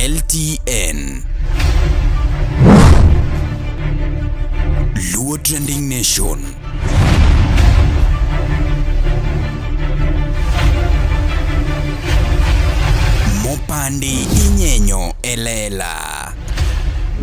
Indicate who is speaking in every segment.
Speaker 1: LTN. Luo Trending Nation. Mopandi inyenyo e lela.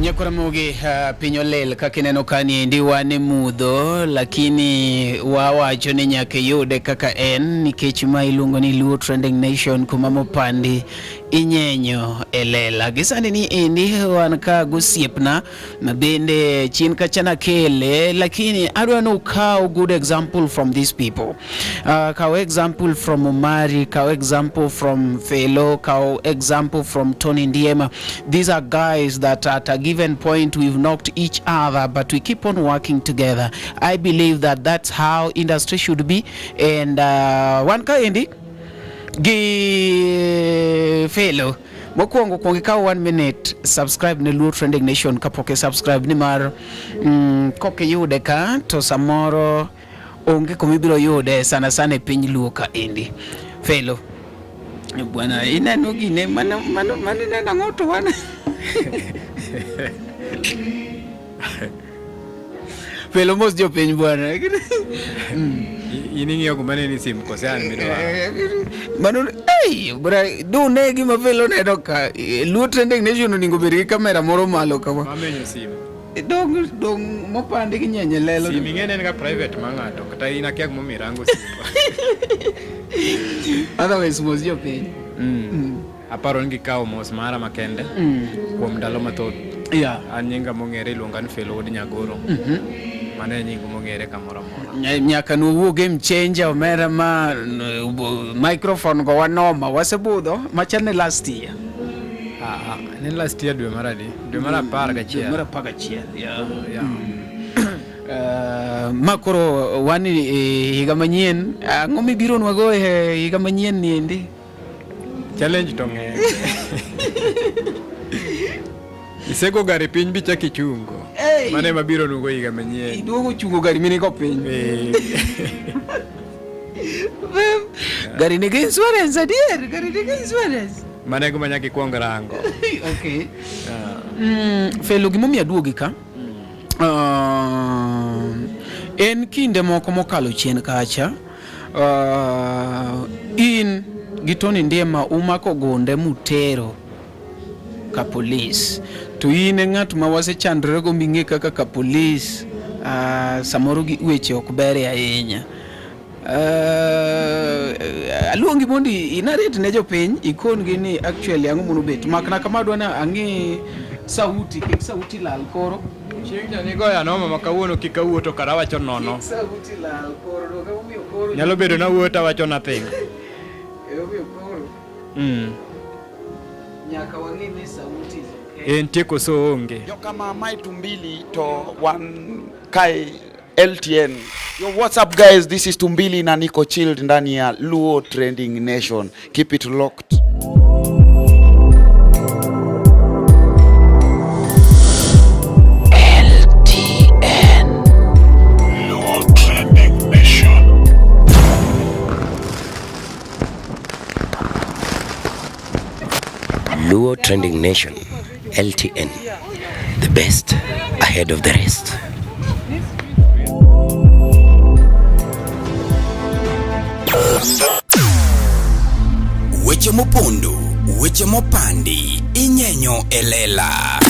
Speaker 2: Nyakwaramogi piny olil kaka ineno kani endi wan e mudho lakini wawacho ni nyaka iyude kaka en nikech ma iluongo ni Luo Trending Nation kuma mopandi inyenyo e lela. Gisani ni endi wan ka gosiepna ma bende chien kacha nakele lakini adwa ni ukaw good example from these people. Kaw example from Omari, kaw example from Felo, kaw example from Tony Ndiema. These are guys that at a given point we've knocked each other, but we keep on working together. I believe that that's how industry should be. And wan kaendi gi Felo. Mokwongo kuong ikaw one minute subscribe ne Luo Trending Nation kapok i subscribe nimar kok iyude ka to samoro onge kuma ibiro yude sana sana e piny Luo ka endi. Felo. Bwana ineno gine mano mano mano ineno ang'o to wan Felo mos jopiny bwana.
Speaker 3: In ing'iyo kuma ne ni sim kose an midwaro?
Speaker 2: Mano ei bra du ne gima Felo neno ka Luo Trending Nation oningo bed gi kamera moro malo kama.
Speaker 3: Mamenyo sim.
Speaker 2: Dong dong mopandi gi nyenye lelo.
Speaker 3: Sim ing'e ne en ga private ma ng'ato kata in akia gimomiyo irango sim.
Speaker 2: Otherwise mos jopiny.
Speaker 3: Aparo ni gikawo mos mara makende kuom ndalo mathoth. An nyinga mong'ere iluonga ni Felo Wuod Nyagoro. Mano e nying mong'ere kamoro amora.
Speaker 2: Nyaka nuwuo game changer omera ma microphone go wanoma wasebudho machal ne last year.
Speaker 3: Ne last year dwe mar adi? Dwe mar 11.
Speaker 2: Dwe mar 11. Yeah. Ma koro wan e higa manyien, ang'o mibironwa go e higa manyien ni endi?
Speaker 3: Challenge to ng'eny. Isego gari piny bichak ichungo.
Speaker 2: Hey!
Speaker 3: Mano ema biro nugo higa manyien.
Speaker 2: Iduogo chungo gari minigo piny. Gari nigi insurance adier, gari nigi insurance.
Speaker 3: Mano e gima nyaka ikuong rango.
Speaker 2: Okay. Felo gimomiyo aduogi ka. En kinde moko mokalo chien kacha. In gi Tony Ndiema umako gunde mutero ka polis. To in e ng'at ma wasechandore go ming'e kaka ka polis. Samoro gi weche ok berie ahinya. Aluongi mondo inarate ne jopiny ikon gi ni actually ang'o mono bet. Makna kama adwa ni ang'i sauti, kik sauti lal koro.
Speaker 3: Chieng' cha nigoyo anoma ma kawuono kik awuo to kara awacho nono.
Speaker 2: Kik sauti lal koro, donge omiyo koro.
Speaker 3: Nyalo bedo na awuoyo to awacho nothing.
Speaker 2: Omiyo koro. Nyaka wang'i ni sauti is okay.
Speaker 3: Entie koso onge.
Speaker 4: Jokama mae Tumbili to wan kae LTN. Yo, what's up guys? This is Tumbili na niko chilled ndani ya Luo Trending Nation. Keep it locked.
Speaker 1: LTN. Luo Trending Nation.
Speaker 5: Luo Trending Nation, LTN, the best ahead of the rest.
Speaker 1: Weche mopondo, weche mopandi, inyenyo e lela.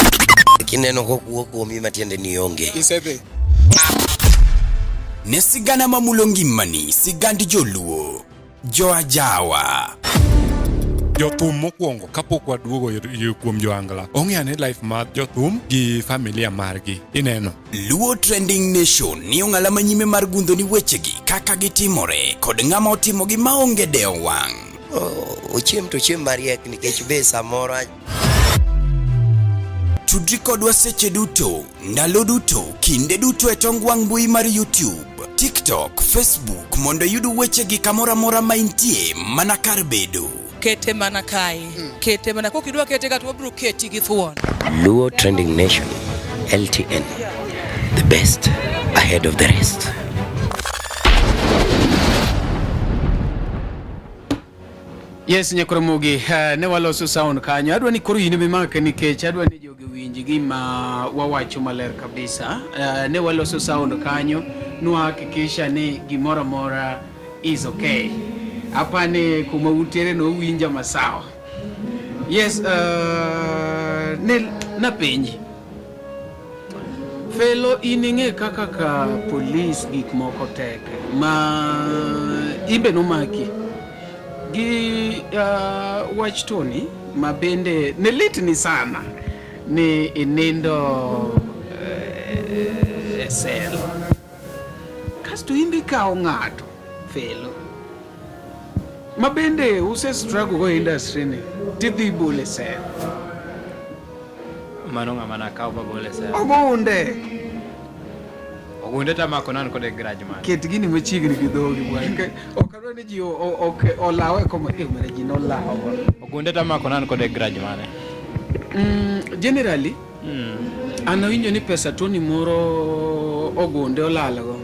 Speaker 5: Kineno kokuo kuomi matiende ni onge.
Speaker 1: Isedhi. Ne sigana mamulo ngimani, sigand joluo, joajawa.
Speaker 6: Jothum mokwongo kapok waduogo kuom joangla ong'e ane life mar jothum gi familia margi ineno.
Speaker 1: Luo Trending Nation ni ong'ala manyime mar gundho ni wechegi kaka gitimore kod ng'ama otimogi maonge dewo wang'.
Speaker 5: Ochiem to ochiem mariek nikech be samoro
Speaker 1: Tudri kodwa seche duto, ndalo duto, kinde duto e tong wang' mbui mar YouTube, TikTok, Facebook mondo iyud wechegi kamoro amora ma intie mana kar bedo.
Speaker 7: Kete mana kae. Kete mana kok idwa kete ka to wabiro keti gi thuon.
Speaker 5: Luo Trending Nation, LTN, the best ahead of the rest.
Speaker 2: Yes, Nyakoromogi, ne waloso sound kanyo. Adwa ni koro in mimake nikech adwa ni jogi winj gima wawacho maler kabisa. Ne waloso sound kanyo, nwahakikisha ni gimoro amora is okay. Apani kuma untiere no uwinja masawa. Yes, ne napenji. Felo in ing'e kaka ka polis gik moko tek ma imbe nomaki gi wach Tony ma bende ne litni sana ni inindo e sel kasto imbe ikawo ng'ato Felo ma bende use struggle go industry ni tidhi bole sel.
Speaker 3: Mano ng'ama nakawo babole sel.
Speaker 2: Ogunde.
Speaker 3: Ogunde tamako nan kode grudge man.
Speaker 2: Ket gini machiegni gi dhogi bwana. Ok adwa ni ji ok olawe koma e mana ji nolawo.
Speaker 3: Ogunde tamako nan kode grudge mane.
Speaker 2: Generally an awinjo ni pesa Tony moro Ogunde olalgo.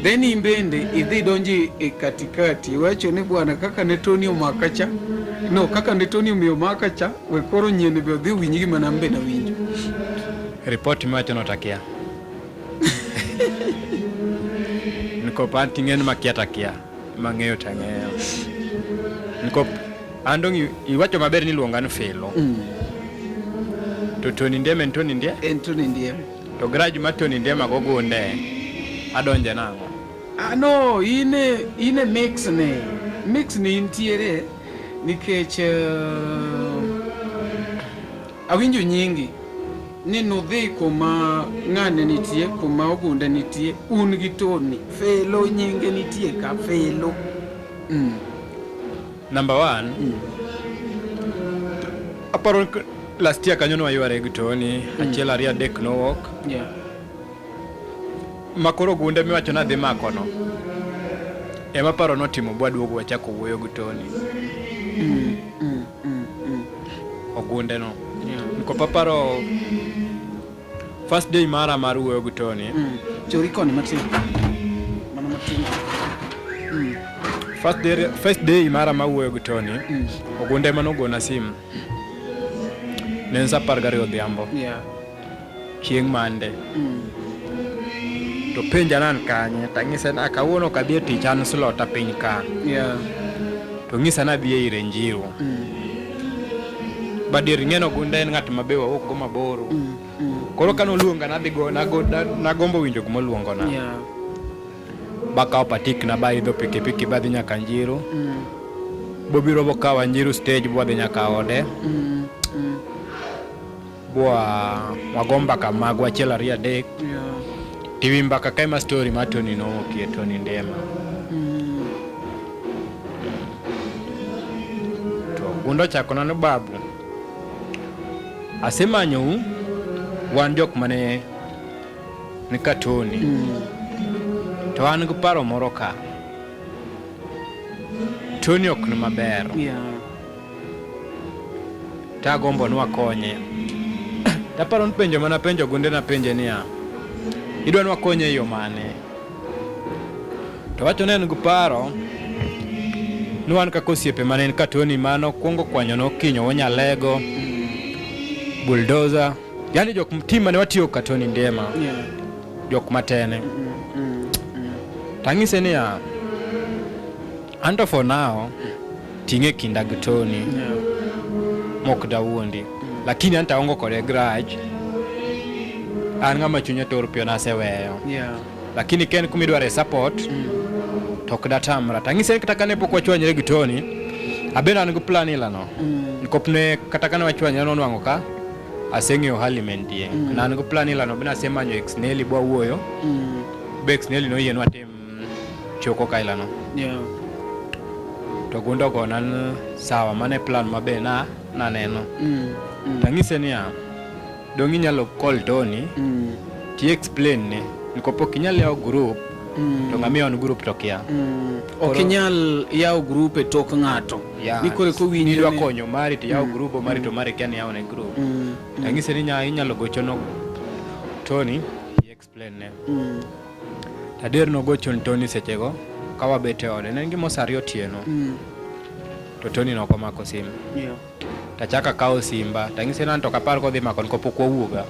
Speaker 2: Then in bende idhi donji e katikati iwacho ni bwana kaka ne Tony omaka cha. No, kaka ne Tony omiyo maka cha, we koro nyien be odhi winj gima an be nawinjo.
Speaker 3: Report miwacho no takia. Nikop an ting'en makia takia, mang'eyo tang'eyo. Nikop an dong' iwacho maber ni iluonga ni Felo. To Tony Ndiema en Tony Ndiema?
Speaker 2: En Tony Ndiema.
Speaker 3: To grudge ma Tony Ndiema go gunde, adonje nang'o?
Speaker 2: Ah, no, ine ine mix ni. Mix ni intiere nikech awinjo nyingi ni nudhi kuma ng'ane nitie, kuma Ogunde nitie, un gi Tony. Felo nyinge nitie ka Felo.
Speaker 3: Number one, aparo last year kanyo nwayware gi Tony, achiel ariyo adek nowuok. Makoro gunde miwacho ni adhi mako no. Ema paro notimo bwaduogo wachako wuoyo gi Tony. Ogunde no. Nikop aparo first day mara mar wuoyo gi Tony.
Speaker 2: Chori koni matin. Mano matin.
Speaker 3: First day mara mar wuoyo gi Tony. Ogunde ema nogona sim. Ne en saa 12 odhiambo. Chieng' Monday. To penja nan kanye, tang'ise na kawuono ok adhi e tich an slota piny ka. To ng'isa ni adhi e ire Njiru. But dier ing'e ni Ogunde en ng'at ma be wawuok go mabor. Koro kane oluonga nadhi go, nago, nagombo winjo gima oluongona. Bakawo patik na baidho pikipiki badhi nyaka Njiru. Bobiro bokawa Njiru stage bwadhi nyaka ode. Bwa wago mbaka magwa achiel ariyo adek. Tiwi mbaka kae ma story ma Tony nowokie Tony Ndiema. To Ogundo ochakona ni babu, asemanyou wan jok mane ni ka Tony. To an gi paro moro ka. Tony ok ni maber. Tagombo ni wakonye. Taparo ni penjo mana penjo Ogunde napenje niya, idwa ni wakonye e yo mane? To wacho ni en gi paro ni wan kaka osiepe mane en ka Tony mano kwongo kwanyo nokinyo Wonyalego, Bulldozer, yani jok team mane watiyo ka Tony Ndiema, jok matene. Tang'ise niya, anto for now ting'e kinda gi Tony mok dawuondi, lakini anto aongo kode grudge. An ng'ama chunye tur piyo naseweyo. Lakini ka en kuma idware support to ok datamra. Tang'ise ni kata kane pok wachwanyre gi Tony, abende an gi plan ilano. Nikop ne kata kane wachwanyre nonwang'o ka aseng'eyo hali ma entie. Ne an gi plan ilano be nasemanyo ex Nelly bwawuoyo. Be ex Nelly noyie ni watim choko ka ilano. To Ogundo ogona ni sawa, mano e plan mabe na naneno. Tang'ise niya, dong' inyalo call Tony ti explain ne nikop ok inyal yawo group to ng'ama iyawo group to kia.
Speaker 2: Ok inyal yawo group e tok ng'ato. Ni koro kowinjo
Speaker 3: Nidwa konyo mari to yawo group mari to mari kia ni yawo ne group. Tang'ise ni inyalo gochono Tony ti explain ne. Adier nogocho ni Tony sechego ka wabet e ode ne en gima saa 2 otieno. To Tony nok omako sim.
Speaker 2: Yeah.
Speaker 3: Tachako akawo simba tang'ise ni an to ok apar kodhi mako nikop pok wawuoga.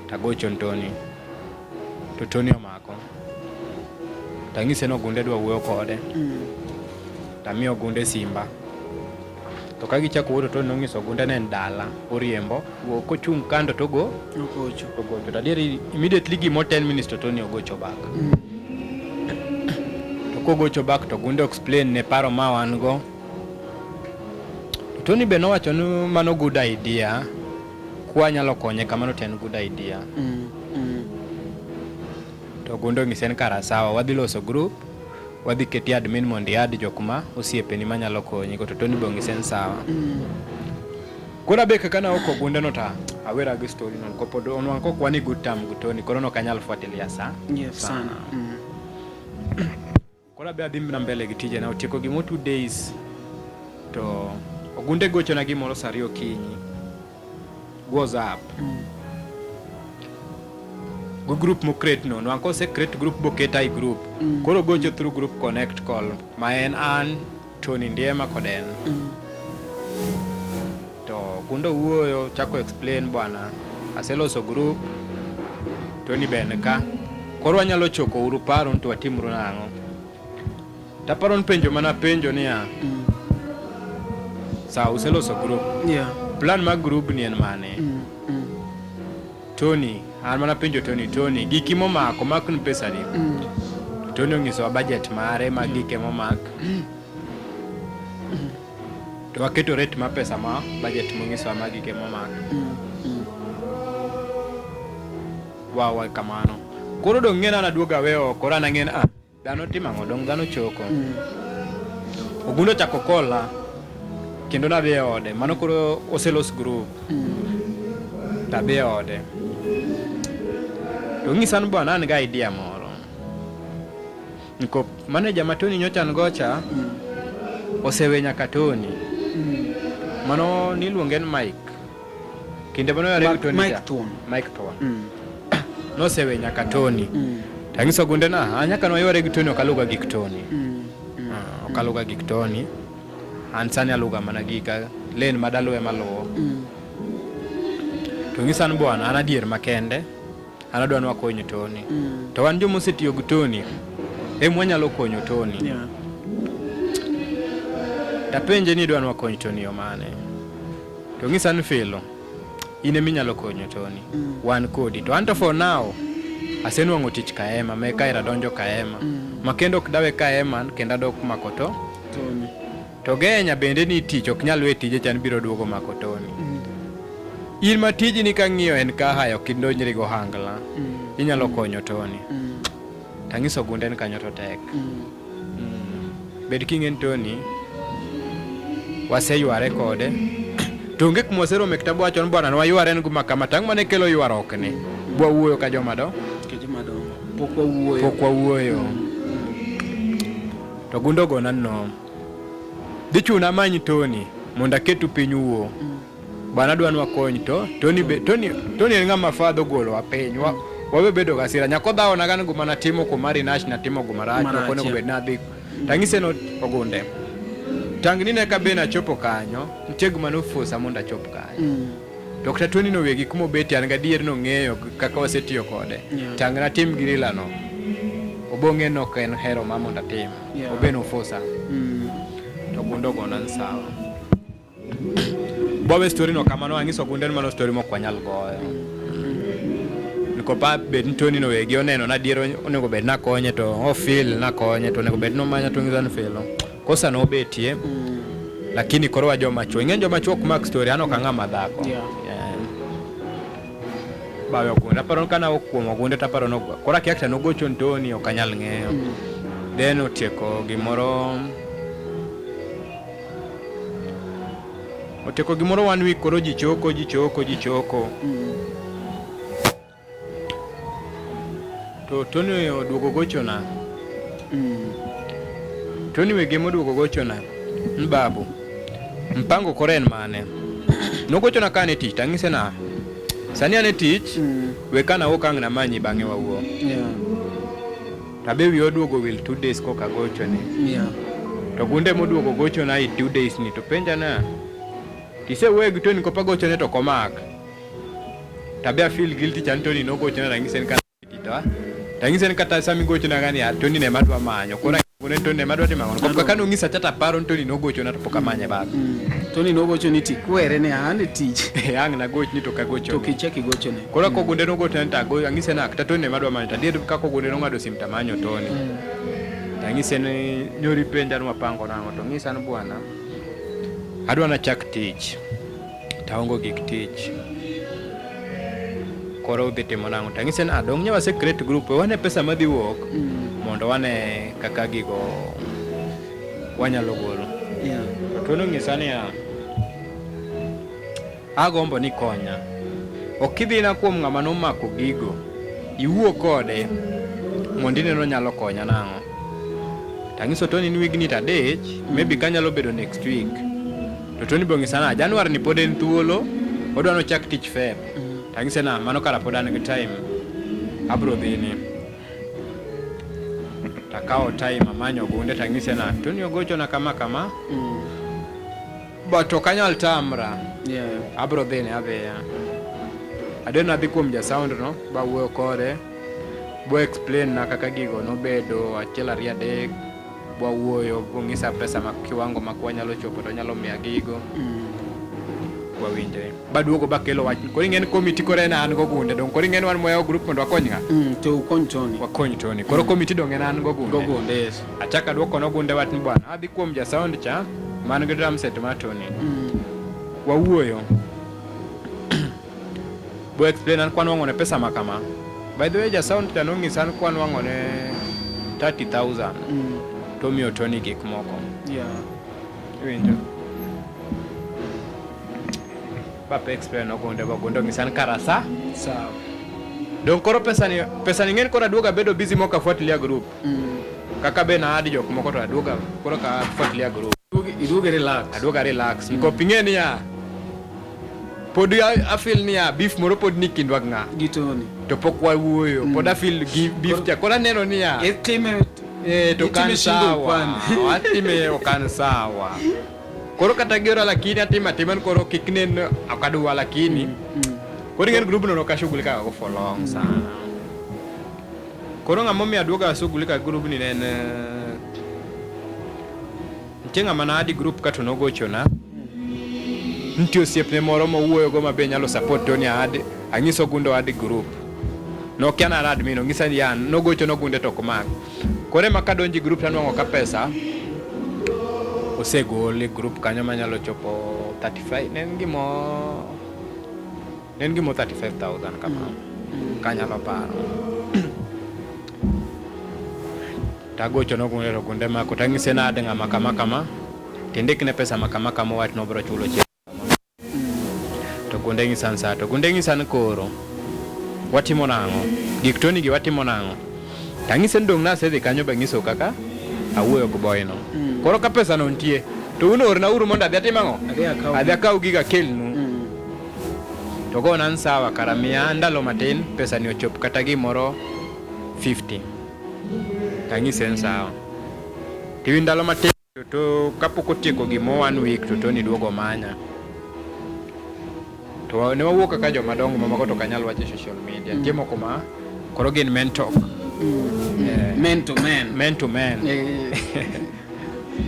Speaker 3: Tagocho ne Tony. To Tony omako. Tang'ise ni Ogunde dwa wuoyo kode. Tamiyo Ogunde simba. To ka gichako wuoyo to Tony nong'iso Ogunde ni en dala oriembo kochung' kando to go
Speaker 2: Ogocho.
Speaker 3: ogocho. To adieri immediately gimo 10 minutes to Tony ogocho back. To kogocho back to Ogunde explain ne paro ma wan go. To Tony be nowacho ni mano good idea. Kwa nyalo konye kamano to en good idea. To Ogunde onyise ni kara sawa wadhi loso group wadhi keti admin mondo i-add jok ma osiepeni manyalo konyi go to Tony be onyise ni sawa. Koro abe kaka na ok Ogunde no ta awera gi story no kopod onwang' kok wan e good term gi Tony koro nok anyal fuatilia sa.
Speaker 2: Yes, sana.
Speaker 3: Koro abe adhi mana mbele gi tijena otieko gimo 2 days to Ogunde gochona gimoro sa 2 okinyi. WhatsApp. Go group mo create no, nwang' kose create group boketa i group. Koro gocho through group connect call ma en an Tony Ndiema kod en. To Ogunde wuoyo chako explain bwana aseloso group Tony be en ka. Koro wanyalo choko uru paro ni to watimuru nang'o. Taparo ni penjo mana penjo niya. Sawa useloso group.
Speaker 2: Yeah.
Speaker 3: Plan mag group ni en mane? Tony, an mana penjo Tony, Tony, giki momako mak ni pesa di? Tony onyisowa budget mare mag gike momak. To waketo rate mar pesa ma budget monyisowa mag gike momak. Wawa kamano. Koro dong' ng'e ni an aduogo awe oko, koro an ang'e ni ah, dhano timo ang'o, dong' dhano choko. Ogundo ochako kola kendo nadhi e ode, mano koro oselos group. Tadhi e ode. To onyisa ni bwana an gi idea moro. Nikop manager ma Tony nyocha an gocha osewe nyaka Tony. Mano niluonge ni Mike. Kinde mane oyare gi Tony
Speaker 2: Mike
Speaker 3: cha.
Speaker 2: Thuon.
Speaker 3: Mike Thuon. Nosewe nyaka Tony. Tang'iso Ogunde na, an nyaka nwayware gi Tony ok aluga gik Tony. Ah, ok aluga gik Tony. An sani aluga mana gika lane madaluwe maluwo. To ng'isa ni bwana an adier makende an adwa ni wakony Tony. To wan joma osetiyo gi Tony em wanyalo konyo Tony.
Speaker 2: Yeah.
Speaker 3: Tapenje ni idwa ni wakony Tony yo mane? To ng'isa ni Filo, in ema inyalo konyo Tony. Wan kodi. To anto for now, asenwang'o tich Kaema, ma eka ero adonjo Kaema. Ma kendo ok dawe Kaema kendo adok mako to.
Speaker 2: Tony.
Speaker 3: To Genya bende ni tich ok nyal we tije chan biro duogo mako Tony. In ma tiji ni kang'iyo en kahayo ok idonjri go hangla. Inyalo konyo Tony. Tang'iso Ogunde ni kanyo to tek. Bed king'e ni Tony waseyware kode. To onge kuma waserome kata bwacho ni bwana nwayware ni guma kama tang' mane kelo ywaruok ni. Bwa wuoyo ka joma do.
Speaker 2: Ka joma dongo. Pok wawuoyo.
Speaker 3: Pok wawuoyo. To Ogunde ogona no. Dhi chuna amany Tony mondo aketu piny wuo. Bwana adwa ni wakony to Tony be Tony Tony en ng'ama fadho golowa piny. Wa, wawe bedo gasira. Nyako dhawo na gan guma natimo kuom Mari Nash natimo guma rach.
Speaker 2: Marach,
Speaker 3: Ok onego
Speaker 2: yeah.
Speaker 3: bed nadhi. Tang'ise no Ogunde. Tangni ne ka be nachopo kanyo, nitie gima nofosa mondo achop kanyo. To kata Tony nowegi kuma obetie an gadier nong'eyo kaka wasetiyo kode.
Speaker 2: Yeah.
Speaker 3: Tang' natim gi Rila no. Obong'e ni ok en hero ma mondo atim.
Speaker 2: Yeah.
Speaker 3: Obe nofosa. To Ogunde ogona ni sawa. Bwawe story no kamano ang'iso Ogunde ni mano story mok wanyal goyo. Nikopa bed ni Tony nowegi oneno na adier onego bed nakonye to o feel nakonye to onego bed nomanya to ong'isa ni filo. Kosa nobetie. Lakini koro wa joma chuo. Ing'e joma chuo ok mak story an ok ang'ama dhako.
Speaker 2: Yeah.
Speaker 3: Yeah. Bawe Ogunde. Aparo ni kana kuom Ogunde to aparo nogo. Koro akia kata nogocho ni Tony ok anyal ng'eyo. Then otieko gimoro otieko gimoro one week koro ji choko ji choko ji choko. To Tony oduogo gochona. Tony wege moduogo gochona. Ni babu. Mpango koro en mane? Nogochona ka an e tich tang'ise na. Sani an e tich, we kana wuok ang' namanyi bang'e wawuo.
Speaker 2: Yeah.
Speaker 3: Tabe wiya oduogo wil 2 days koka agochone.
Speaker 2: Yeah.
Speaker 3: To gunde moduogo gochona i 2 days ni to penja na tisewuoyo gi Tony kopa gochone to komak. Tabe a feel guilty chan Tony nogochona tang'ise ni to tang'ise ni kata sami gochona gani ya Tony ne madwa manyo koro ne Tony ne madwa timo ang'o Kop kaka nong'isa cha taparo ni Tony nogochona to pok amanye baba.
Speaker 2: Tony nogocho ni tikwere ni an e tich.
Speaker 3: Ang' nagochni to kagochone.
Speaker 2: To kichak igochone.
Speaker 3: Koro kogunde nogochona to ago ang'ise na kata Tony ne madwa manyo to adier kaka ogunde nong'ado sim tamanyo Tony. Tang'ise ni nyori penja ni wapango nang'o to ng'isa ni bwana adwa nachak tich taongo gik tich koro udhi timo nang'o tang'ise ni adong' nya wase create group wane pesa madhi wuok mondo wane kaka gigo wanyalo golo. To Tony ong'isa niya agombo ni konya ok idhina kuom ng'ama nomako gigo iwuo kode mondo ineno nyalo konya nang'o tang'iso Tony ni wigni tadich maybe kanyalo bedo next week to Tony be ong'isa na January ni pod en thuolo odwa nochak tich Feb tang'ise na mano kara pod an gi time abro dhini takawo time amanyo gunde tang'ise na Tony ogochona kama kama but ok anyal tamra abro dhine adhiya adier nadhi kuom ja sound no bawuoyo kode bo explain na kaka gigo nobedo achiel ariyo adek bwawuoyo bong'isa pesa ma kiwango ma kwanyalo chopo to nyalo miya gigo wawinjre baduogo bakelo wach koro ing'en komiti koro en an gogunde dong koro ing'en wan mwayawo group mondo wakony ng'a
Speaker 2: To ukony Tony.
Speaker 3: Wakony Tony koro komiti dong en an gogunde.
Speaker 2: Gogunde, yes.
Speaker 3: Achako aduoko nogunde wach ni bwana adhi kuom ja sound cha man gi drum set mar Tony. Wawuoyo bo explain an kwan wang'one pesa ma kama. By the way ja sound cha nong'isa an kwan wang'one 30,000 to miyo Tony gik moko. Iwinjo? Ba explain ogunde ba ogunde ong'isa ni kara sa
Speaker 2: Sawa.
Speaker 3: Dong koro pesa ni ng'en koro aduoga bedo busy mok afuatilia group. Kaka be na add jok moko to aduoga koro ka afuatilia group.
Speaker 2: Iduoge relax.
Speaker 3: Aduoga relax. Nikop ing'e niya pod a feel niya beef moro pod ni kindwa gi ng'a.
Speaker 2: Gi Tony.
Speaker 3: To pok wawuoyo. Pod a feel gi beef cha. Koro aneno niya.
Speaker 2: Itime
Speaker 3: Eh, to kan
Speaker 2: itime shingo
Speaker 3: sawa.
Speaker 2: upande.
Speaker 3: Atime ok an sawa. Koro kata giora lakini atimo atima ni koro kik nen ok adwa lakini. Koro ing'e ni group no ok ashughulika go for long sana. Koro ng'ama omiyo aduogo ashughulika gi group ni ne en nitie ng'ama na adi group ka to nogochona. Nitie osiepne moro mowuoyo go ma be nyalo support Tony adi ang'iso Gundo adi group. Nokia na an admin ong'isa ni yan nogocho nogunde to ok mak. Koro ema kadonjo e group tanwang'o ka pesa osegol e group kanyo manyalo chopo 35 ne en gimo ne en gimo 35,000 kama kanyalo paro. Tagocho nogunde to gunde mako tang'ise nade ng'ama kama kama tindikne pesa ma kama kama owach nobro chulo chieng' to gunde ng'isa ni sawa to gunde ng'isa ni koro watimo nang'o gik Tony gi watimo nang'o tang'ise ni dong' nasedhi kanyo bang'iso kaka awuoyo gi boy no koro ka pesa no nitie to un orna uru mondo adhi atim ang'o
Speaker 2: Adhi akaw.
Speaker 3: Adhi akaw giga akelnu to gona ni sawa kara miya ndalo matin pesa ni ochop kata gimoro 50 tang'ise ni sawa tiwi ndalo matin to kapok otieko gimo one week to Tony duogo manya to ne wawuok kaka joma dongo mamoko to ok anyal wacho e social media nitie moko ma koro gin men talk.
Speaker 2: Men to men.
Speaker 3: Men to men.
Speaker 2: Eh,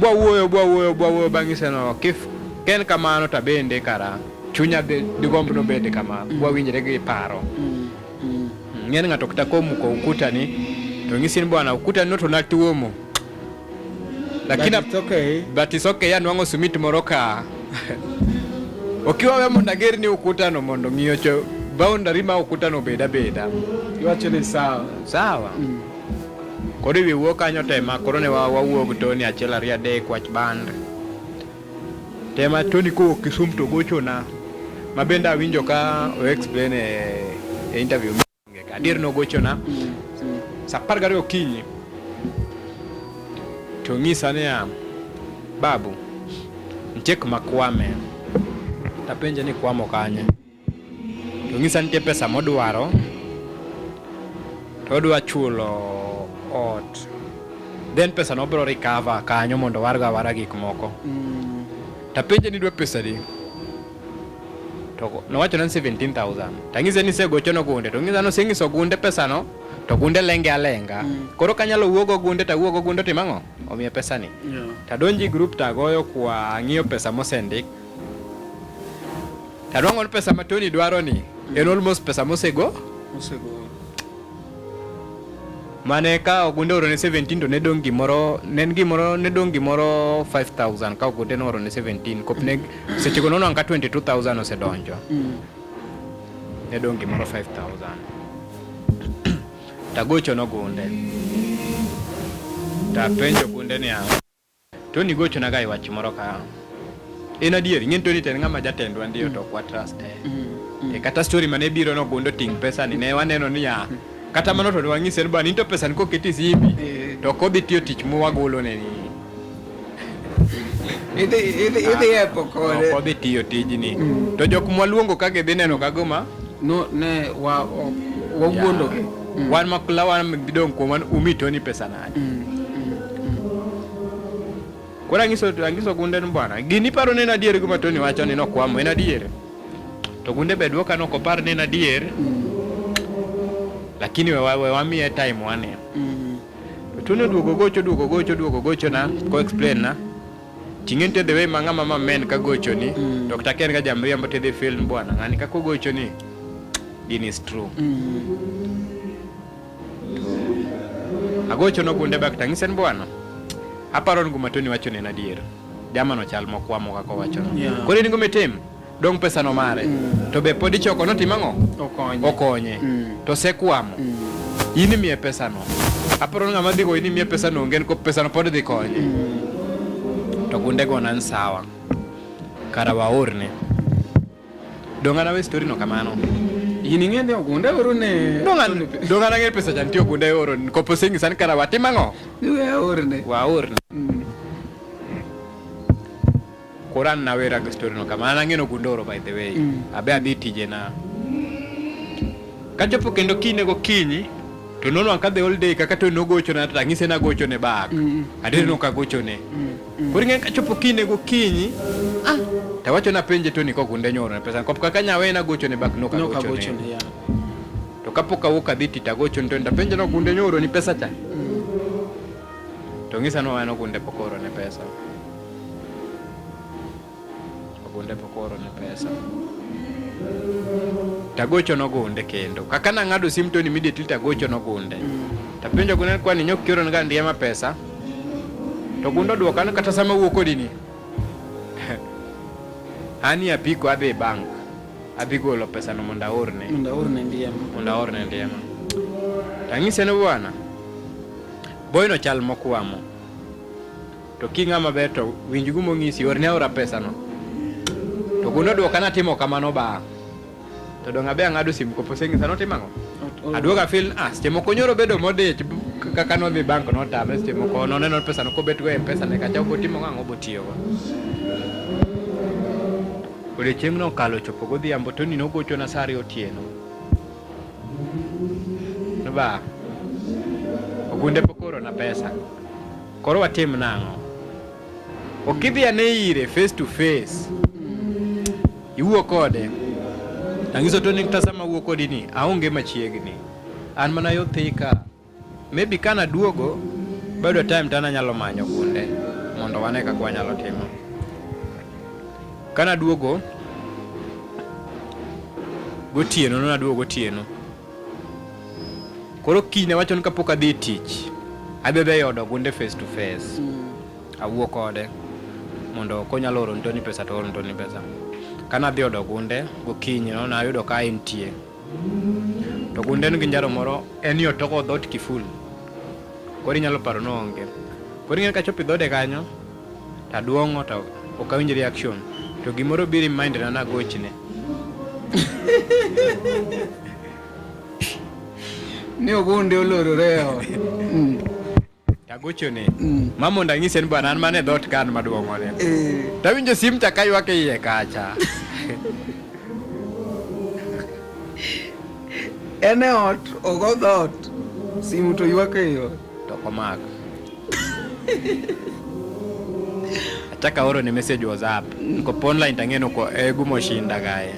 Speaker 3: Bwawuoyo bwawuoyo bwawuoyo bang'ise no kif ken kamano to abende kara chunya digomb nobed kama wawinjre gi paro. Ng'en ng'ato kata komuko ukuta ni to ng'isi ni bwana ukuta no to natuomo lakini
Speaker 2: But it's okay.
Speaker 3: But it's okay anwang'o sumit moro ka okiwawe mondo ager ni ukuta no mondo ng'iyo cho boundary ma ukuta no obed abeda.
Speaker 2: Iwacho ni sawa.
Speaker 3: Sawa. Koro ewi wuok kanyo tema koro ne wawuok gi Tony achiel ariyo adek wach band tema Tony kowuok Kisumu to gochona ma bende awinjo ka o explain e interview ka adier nogochona sa 12 okinyi to ng'isa niya babu nitie kuma kwame tapenje ni kwamo kanye to ng'isa nitie pesa modwaro to odwa chulo ot. Then pesa no bro recover kanyo mondo wargo awara gik moko. Tapenje ni dwa pesa di. To nowacho ni 17,000. Tang'ise ni segocho no gunde. To ng'isa noseng'iso gunde pesa no. To gunde lenge alenga. Koro kanyalo wuogo gunde to awuogo gunde timo ang'o? Omiye pesa ni.
Speaker 2: Yeah.
Speaker 3: Tadonji group tagoyo kwa ang'iyo pesa mosendik. Tanwang'o ni pesa ma Tony dwaro ni en almost pesa mosego.
Speaker 2: Osego.
Speaker 3: Mane ka ogunde orone 17 to ne dong' gimoro ne en gimoro ne dong' gimoro 5000 ka ogunde ne orone 17 kop ne sechego nonwang'o ka 22000 osedonjo. Ne dong' gimoro 5000. Tagocho nogunde. Tapenjo gunde niya, Tony gochona ga e wach moro ka. En adier, ing'e ni Tony to en ng'ama jatendwa ndiyo to ok wa trust e. E kata story mane biro no gundo ting' pesa ni ne waneno niya, kata mano to ne wang'ise ni bwana in to pesa ni koketi e simbi to ok odhi tiyo tich mwagolo ne ni.
Speaker 2: Idhi idhi idhi epo kode.
Speaker 3: Ok odhi tiyo tijni. To jok mwaluongo ka gidhi neno ka gima
Speaker 2: No ne wa wawuondo gi.
Speaker 3: Wan makla wan dong' kuom wan umi Tony pesa nade. Koro ang'iso ang'iso gunde ni bwana, gini iparo ni en adier gima Tony wacho ni nokwamo en adier. To gunde be duoka ni ok opar ni en adier. Lakini we we wamiye time wane. To Tony oduogo gocho oduogo gocho oduogo gocho na ko explain na. Ting'e nitie the way ma ng'ama ma men ka gocho ni to kata ka en ga jamriambo to idhi feel ni bwana ng'ani kaka ogocho ni gini is true. Agocho nogunde bak tang'ise ni bwana aparo ni gima Tony wacho ni en adier. Jamano chal mokwamo kaka owachono.
Speaker 2: Yeah.
Speaker 3: Koro in gima itim, dong' pesa no mare. To be pod ichoko notim ang'o?
Speaker 2: Okonye.
Speaker 3: Okonye. To osekwamo. In imiye pesa no. Aparo ni ng'ama dhi go in imiye pesa no onge ni pesa no pod dhi konye. To gunde go nan sawa. Kara waorne. Dong' an awe story no kamano.
Speaker 2: In ing'e ni ogunde oro ne.
Speaker 3: Dong' an dong' an ang'e pesa cha nitie ogunde oro kopo oseng'isa ni kara watim ang'o?
Speaker 2: We aorne.
Speaker 3: Waorne. Koro an nawera gi story no kamano. An ang'e ni ogunde oro by the way. Abe adhi tijena. Kachopo kendo kinyne gokinyi to nonwang'o ka the whole day kaka to nogochona to ang'ise nagochone back. Adier nok agochone. Koro ing'e kachopo kinyne gokinyi ah, tawacho napenje Tony kogunde nyoro pesa kop kaka nyawe nagochone back nok
Speaker 2: Nok
Speaker 3: agochone.
Speaker 2: agochone. Yeah.
Speaker 3: To kapok awuok adhi tich agochone Tony tapenje nogunde nyoro ni pesa cha. To ng'isa ni owacho nogunde pok oorone pesa. Ogunde pok oorone pesa. Tagocho nogunde kendo. Kaka nang'ado sim Tony immediately tagocho nogunde. Tapenjo gunde ni kwani nyok kioro ga ndiema pesa. To gunde oduoka ni kata sama awuok kodi ni. An e apiko adhi e bank. Adhi golo pesa no mondo aorne.
Speaker 2: Mondo aorne ndiema.
Speaker 3: Mondo aorne ndiema. Tang'ise ni bwana, boy no chal mokwamo. To king'ama ber to winj gima ong'isi, orne aora pesa no. To gundo oduoka natimo kamano ba. To dong' abe ang'ado sim kopo oseng'isa notimo ang'o? Aduogo afeel ah, seche moko nyoro bedo modich kaka nodhi bank notame seche moko noneno pesa no kobet go e M-Pesa ne kacha obotimo ang'o obotiyogo. Odiochieng'no okalo ochopo godhiambo Tony nogochona sa ariyo otieno. Ni ba, ogunde pok oorona pesa. Koro watim nang'o? Ok idhi ane ire face to face. Iwuo kode. Ang'iso Tony kata sama awuo kodi ni aonge machiegni. An mana yo Thika. Maybe ka naduogo bayudo time to an anyalo manyo gunde mondo wane kaka wanyalo timo. Kanaduogo gotieno naduogo gotieno. Koro kinyne wacho ni kapok adhi e tich, adhi dhi yudo gunde face to face. Awuo kode mondo konyalo oro Tony pesa to oor Tony pesa. Kana adhi odo gunde gokinyi no nayudo ka entie. To gunde nigi njaro moro en ni otoko dhoot kiful. Koro inyalo paro ni oonge. Koro ing'e kachopo e dhode kanyo to aduong'o to ok awinj reaction. To gimoro biro e mind na nagochne.
Speaker 2: Ni ogunde olorore e ot.
Speaker 3: Tagochone. Ma mondo anyise ni bwana an mana e dhoot ka an maduong'one. Tawinjo sim cha kaywak e iye kacha.
Speaker 2: En e ot, ogo dhoot. Simu to ywak e ot.
Speaker 3: To ok omak. Achako aoro ne message WhatsApp. Nikop online tang'e ni ko e gumo shinda kae.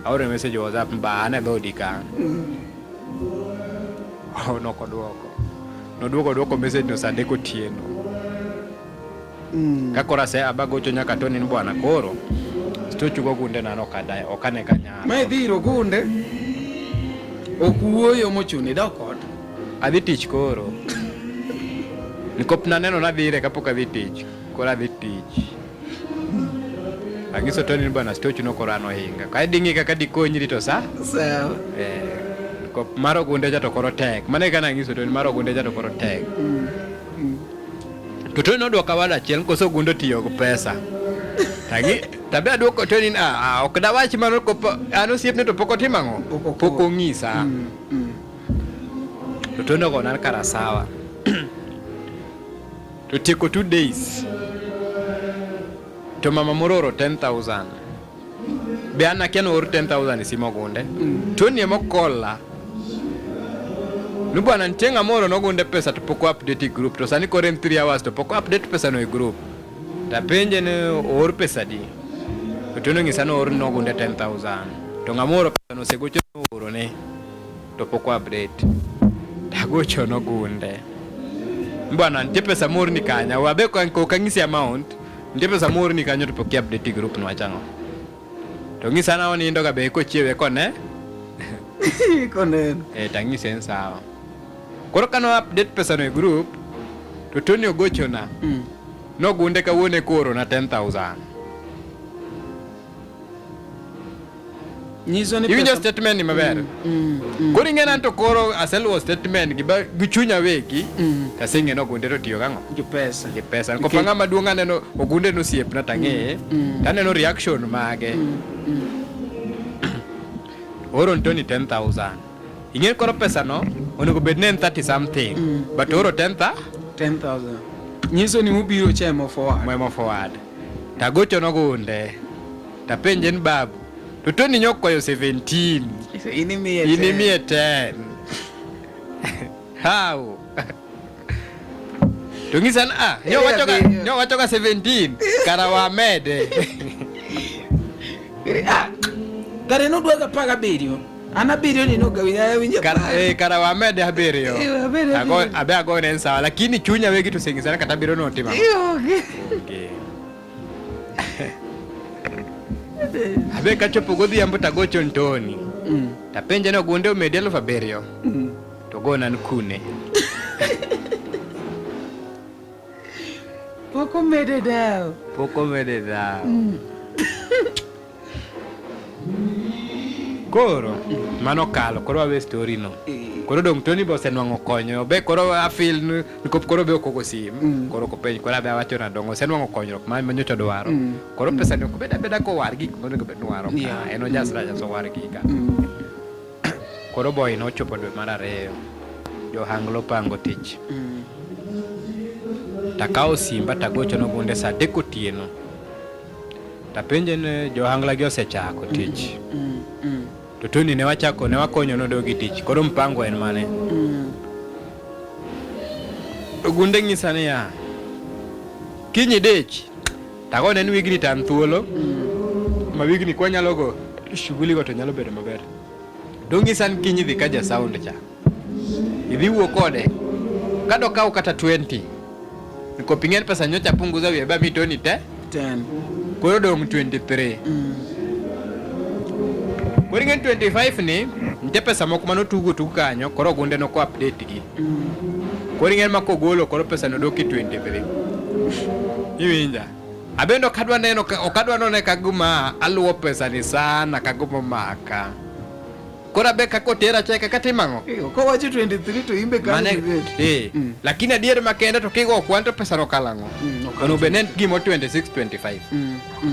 Speaker 3: Aoro ne message WhatsApp ba an e dhodi ka. Oh, nokoduoko. Noduoko duoko message no saa adek otieno. Ka koro ase abagocho nyaka Tony ni bwana koro stochu go gunde na ok ada ok ane ka nyalo.
Speaker 2: Ma idhi ir ogunde ok wuoyo mochuno idok ot.
Speaker 3: Adhi tich koro. Nikop naneno nadhi ire kapok adhi tich. Koro adhi tich. Anyiso Tony ni bwana stochu no koro an ohinga. Ka idhi ng'i kaka dikonyri to sa.
Speaker 2: Sawa.
Speaker 3: Eh, nikop mar ogunde cha to koro tek. Mano e kaka nanyiso Tony mar ogunde cha to koro tek. To Tony nodwoka wada achiel koso ogunde otiyo gi pesa. Tagi tabe aduoko Tony ni ah, ah, ok dawach mano kopo an osiepne to pok otimo ang'o? Pok ong'isa. To Tony ogona kara sawa. To tieko 2 days. To mama moro oro 10,000. Be an akia ni oor 10,000 e simo ogunde. Tony ema okola. Ni bwana nitie ng'ama ooro nogunde pesa to pok o update e group to sani koro en 3 hours to pok o update pesa no e group. Tapenje ni oor pesa di. To Tony onyisa ni oor nogunde 10,000. To ng'ama ooro pesa no osegocho ni oorone to pok o update. Tagocho nogunde. Bwana nitie pesa moorni kanya. Wabe ok ang'isi amount. Nitie pesa moorni kanyo to pok i update e group no wach ang'o? To ng'isa na onindo ga be kochiewe kone.
Speaker 2: Koneno.
Speaker 3: Eh, tang'ise en sawa. Koro kano update pesa no e group to Tony ogochona. Nogunde kawuono eka oorona 10,000.
Speaker 2: Nyiso ni
Speaker 3: Iwinjo
Speaker 2: pesa
Speaker 3: statement ni maber? Koro ing'e ni an to koro aseluwo statement gi gi chunya wegi to aseng'e ni ogunde to otiyo gang'o?
Speaker 2: gi pesa.
Speaker 3: Gi pesa. Nikop ng'ama duong' aneno ogunde en osiepna to ang'eye to aneno reaction mage. Ooro ni Tony 10,000. Ing'e koro pesa no onego bed ni en 30 something but ooro 10,000
Speaker 2: 10,000. Nyiso ni ubiro chemo forward.
Speaker 3: Mwemo forward. Tagocho nogunde. Tapenje ni babu. To Tony nyokwayo 17.
Speaker 2: In imiye
Speaker 3: In imiye 10. How? To ng'isa ni ah, nyo wacho ga, nyo wacho ga 17. Kara wamede.
Speaker 2: Ah, kare nodwa ga 17. An abiriyo ni nogawinjo
Speaker 3: Kara, eh, kara wamede abiriyo.
Speaker 2: Eh, wamede
Speaker 3: Ago,
Speaker 2: abiriyo.
Speaker 3: abe ago ne en sawa, lakini chunya wegi to oseng'isa ni kata abiriyo notimo ang'o. Okay. Abe kachopo godhiambo tagocho Ntoni. Tapenje ni ogunde omedi 7,000. To gona ni kune.
Speaker 2: Pok omede dawo.
Speaker 3: Pok omede dhawo. Koro mano kalo koro wawe story no. Koro dong Tony be osenwang'o konyo be koro afil ni nikop koro be ok ogo sim. Koro ok openj koro abe awacho na dong osenwang'o konyruok ma manyocha dwaro. Koro pesa ni ok bed abeda kowar gik monego bed ni owaro ka. En ojasra ajasa owar giga. Koro boy nochopo dwe mar ariyo. Johanglo pango tich. Takawo simba tagocho nogunde saa adek otieno. Tapenje ni johangla gi osechako tich. To Tony ne wachako ne wakonyo nodogi tich. Koro mpango en mane? Ogunde ng'isa niya, kiny idich, tagone ni wigni to an thuolo. Ma wigni kwanyalo go shughuli go to nyalo bedo maber. Dong'isa ni kiny idhi ka ja sound cha. Idhi wuo kode. Kadokaw kata 20. Nikop ing'en pesa nyocha punguza wiye ba mi Tony te.
Speaker 2: 10.
Speaker 3: Koro dong' 23. Koro ing'en 25 ni nitie pesa moko manotugo tug kanyo koro ogunde noko update gi. Koro ing'en ma kogolo koro pesa no dok e 23. Iwinja? Abende ok adwa neno ok adwa none ka gima aluwo pesa ni sana ka gima omaka. Koro abe kaka otera cha e kaka atimo ang'o?
Speaker 2: Kowacho 23 to imbe kanyo
Speaker 3: Mane,
Speaker 2: ibet.
Speaker 3: eh, lakini adier makende to kigo kwan to pesa no kalo ang'o? Onego bed ni en gimo 26 25.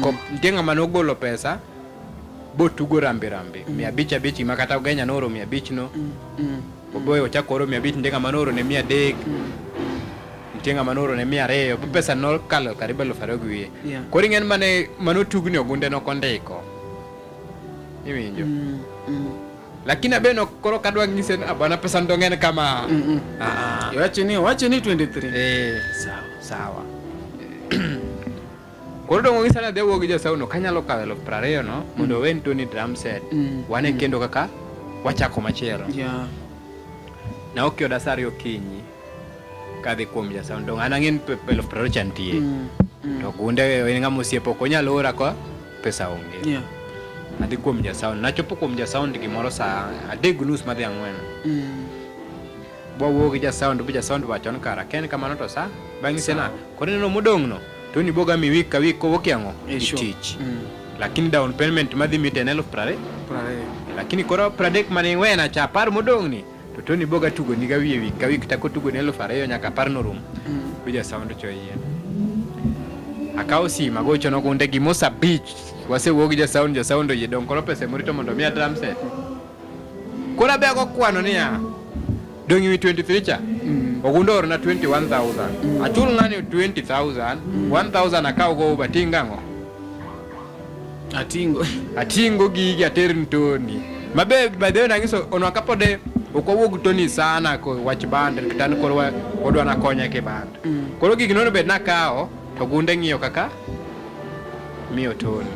Speaker 3: Ko nitie ng'ama nogolo pesa botugo rambi rambi 500 500 ma kata Ugenya nooro 500 no. Oboyo ochako oro 500 nitie ng'ama nooro ne 300. Nitie ng'ama nooro ne 200 bo pesa nokalo karibu 2,000 gi wiye. Koro ing'e ni mane manotugni ogunde nokondiko. Iwinjo? Lakini abe no koro kadwa ng'ise ni, "Ah, bwana pesa ndo ng'eny kama. Ah,
Speaker 2: Iwacho ni wacho ni 23.
Speaker 3: eh.
Speaker 2: Sawa.
Speaker 3: Sawa. Koro dong' ong'isa ni adhi awuo gi jasauno kanyalo kawo 20,000 no mondo owen Tony drum set. Wane kendo kaka wachako machielo. Ne ok oda sa 2 okinyi kadhi kuom jasound dong' an ang'e ni 20,000 cha nitie. To gunde en ng'ama osiepa ok onyal ora ka pesa onge. Adhi kuom jasound. Nachopo kuom jasound gimoro saa 3:30 madhi 4. Bwawuoyo gi jasound bi jasound wacho ni kara ka en kamano to sa bang'ise na koro ineno modong' no Tony boga mi week ka week kowuok e ang'o
Speaker 2: E
Speaker 3: e
Speaker 2: show.
Speaker 3: tich. Lakini down payment madhi mi to en 20,000.
Speaker 2: 20.
Speaker 3: Lakini koro 30 mane iwena cha 10 modong' ni to Tony boga tugo ni ga wiye week ka week tako tugo ni 2,000 nyaka 10 norum. Bi jasound cho yie. Akawo simu agocho nogunde gimo saa 5 wasewuoyo gi jasound jasound oyie dong' koro pesa emorito mondo omiya drum set. Koro abe ago kwano niya, dong' ewi 23 cha, ogundo oorona 21,000. Achul ng'ani 20,000, 1,000 akaw go Uber, ting' ang'o?
Speaker 2: Atingo.
Speaker 3: Atingo gigi ater ni Tony. Mabe by the way nang'iso onwa kapode ok wawuog Tony sana ko wach band kata ni koro odwa nakonye ki band. Koro gigi nono bed nakawo to gunde ng'iyo kaka miyo Tony.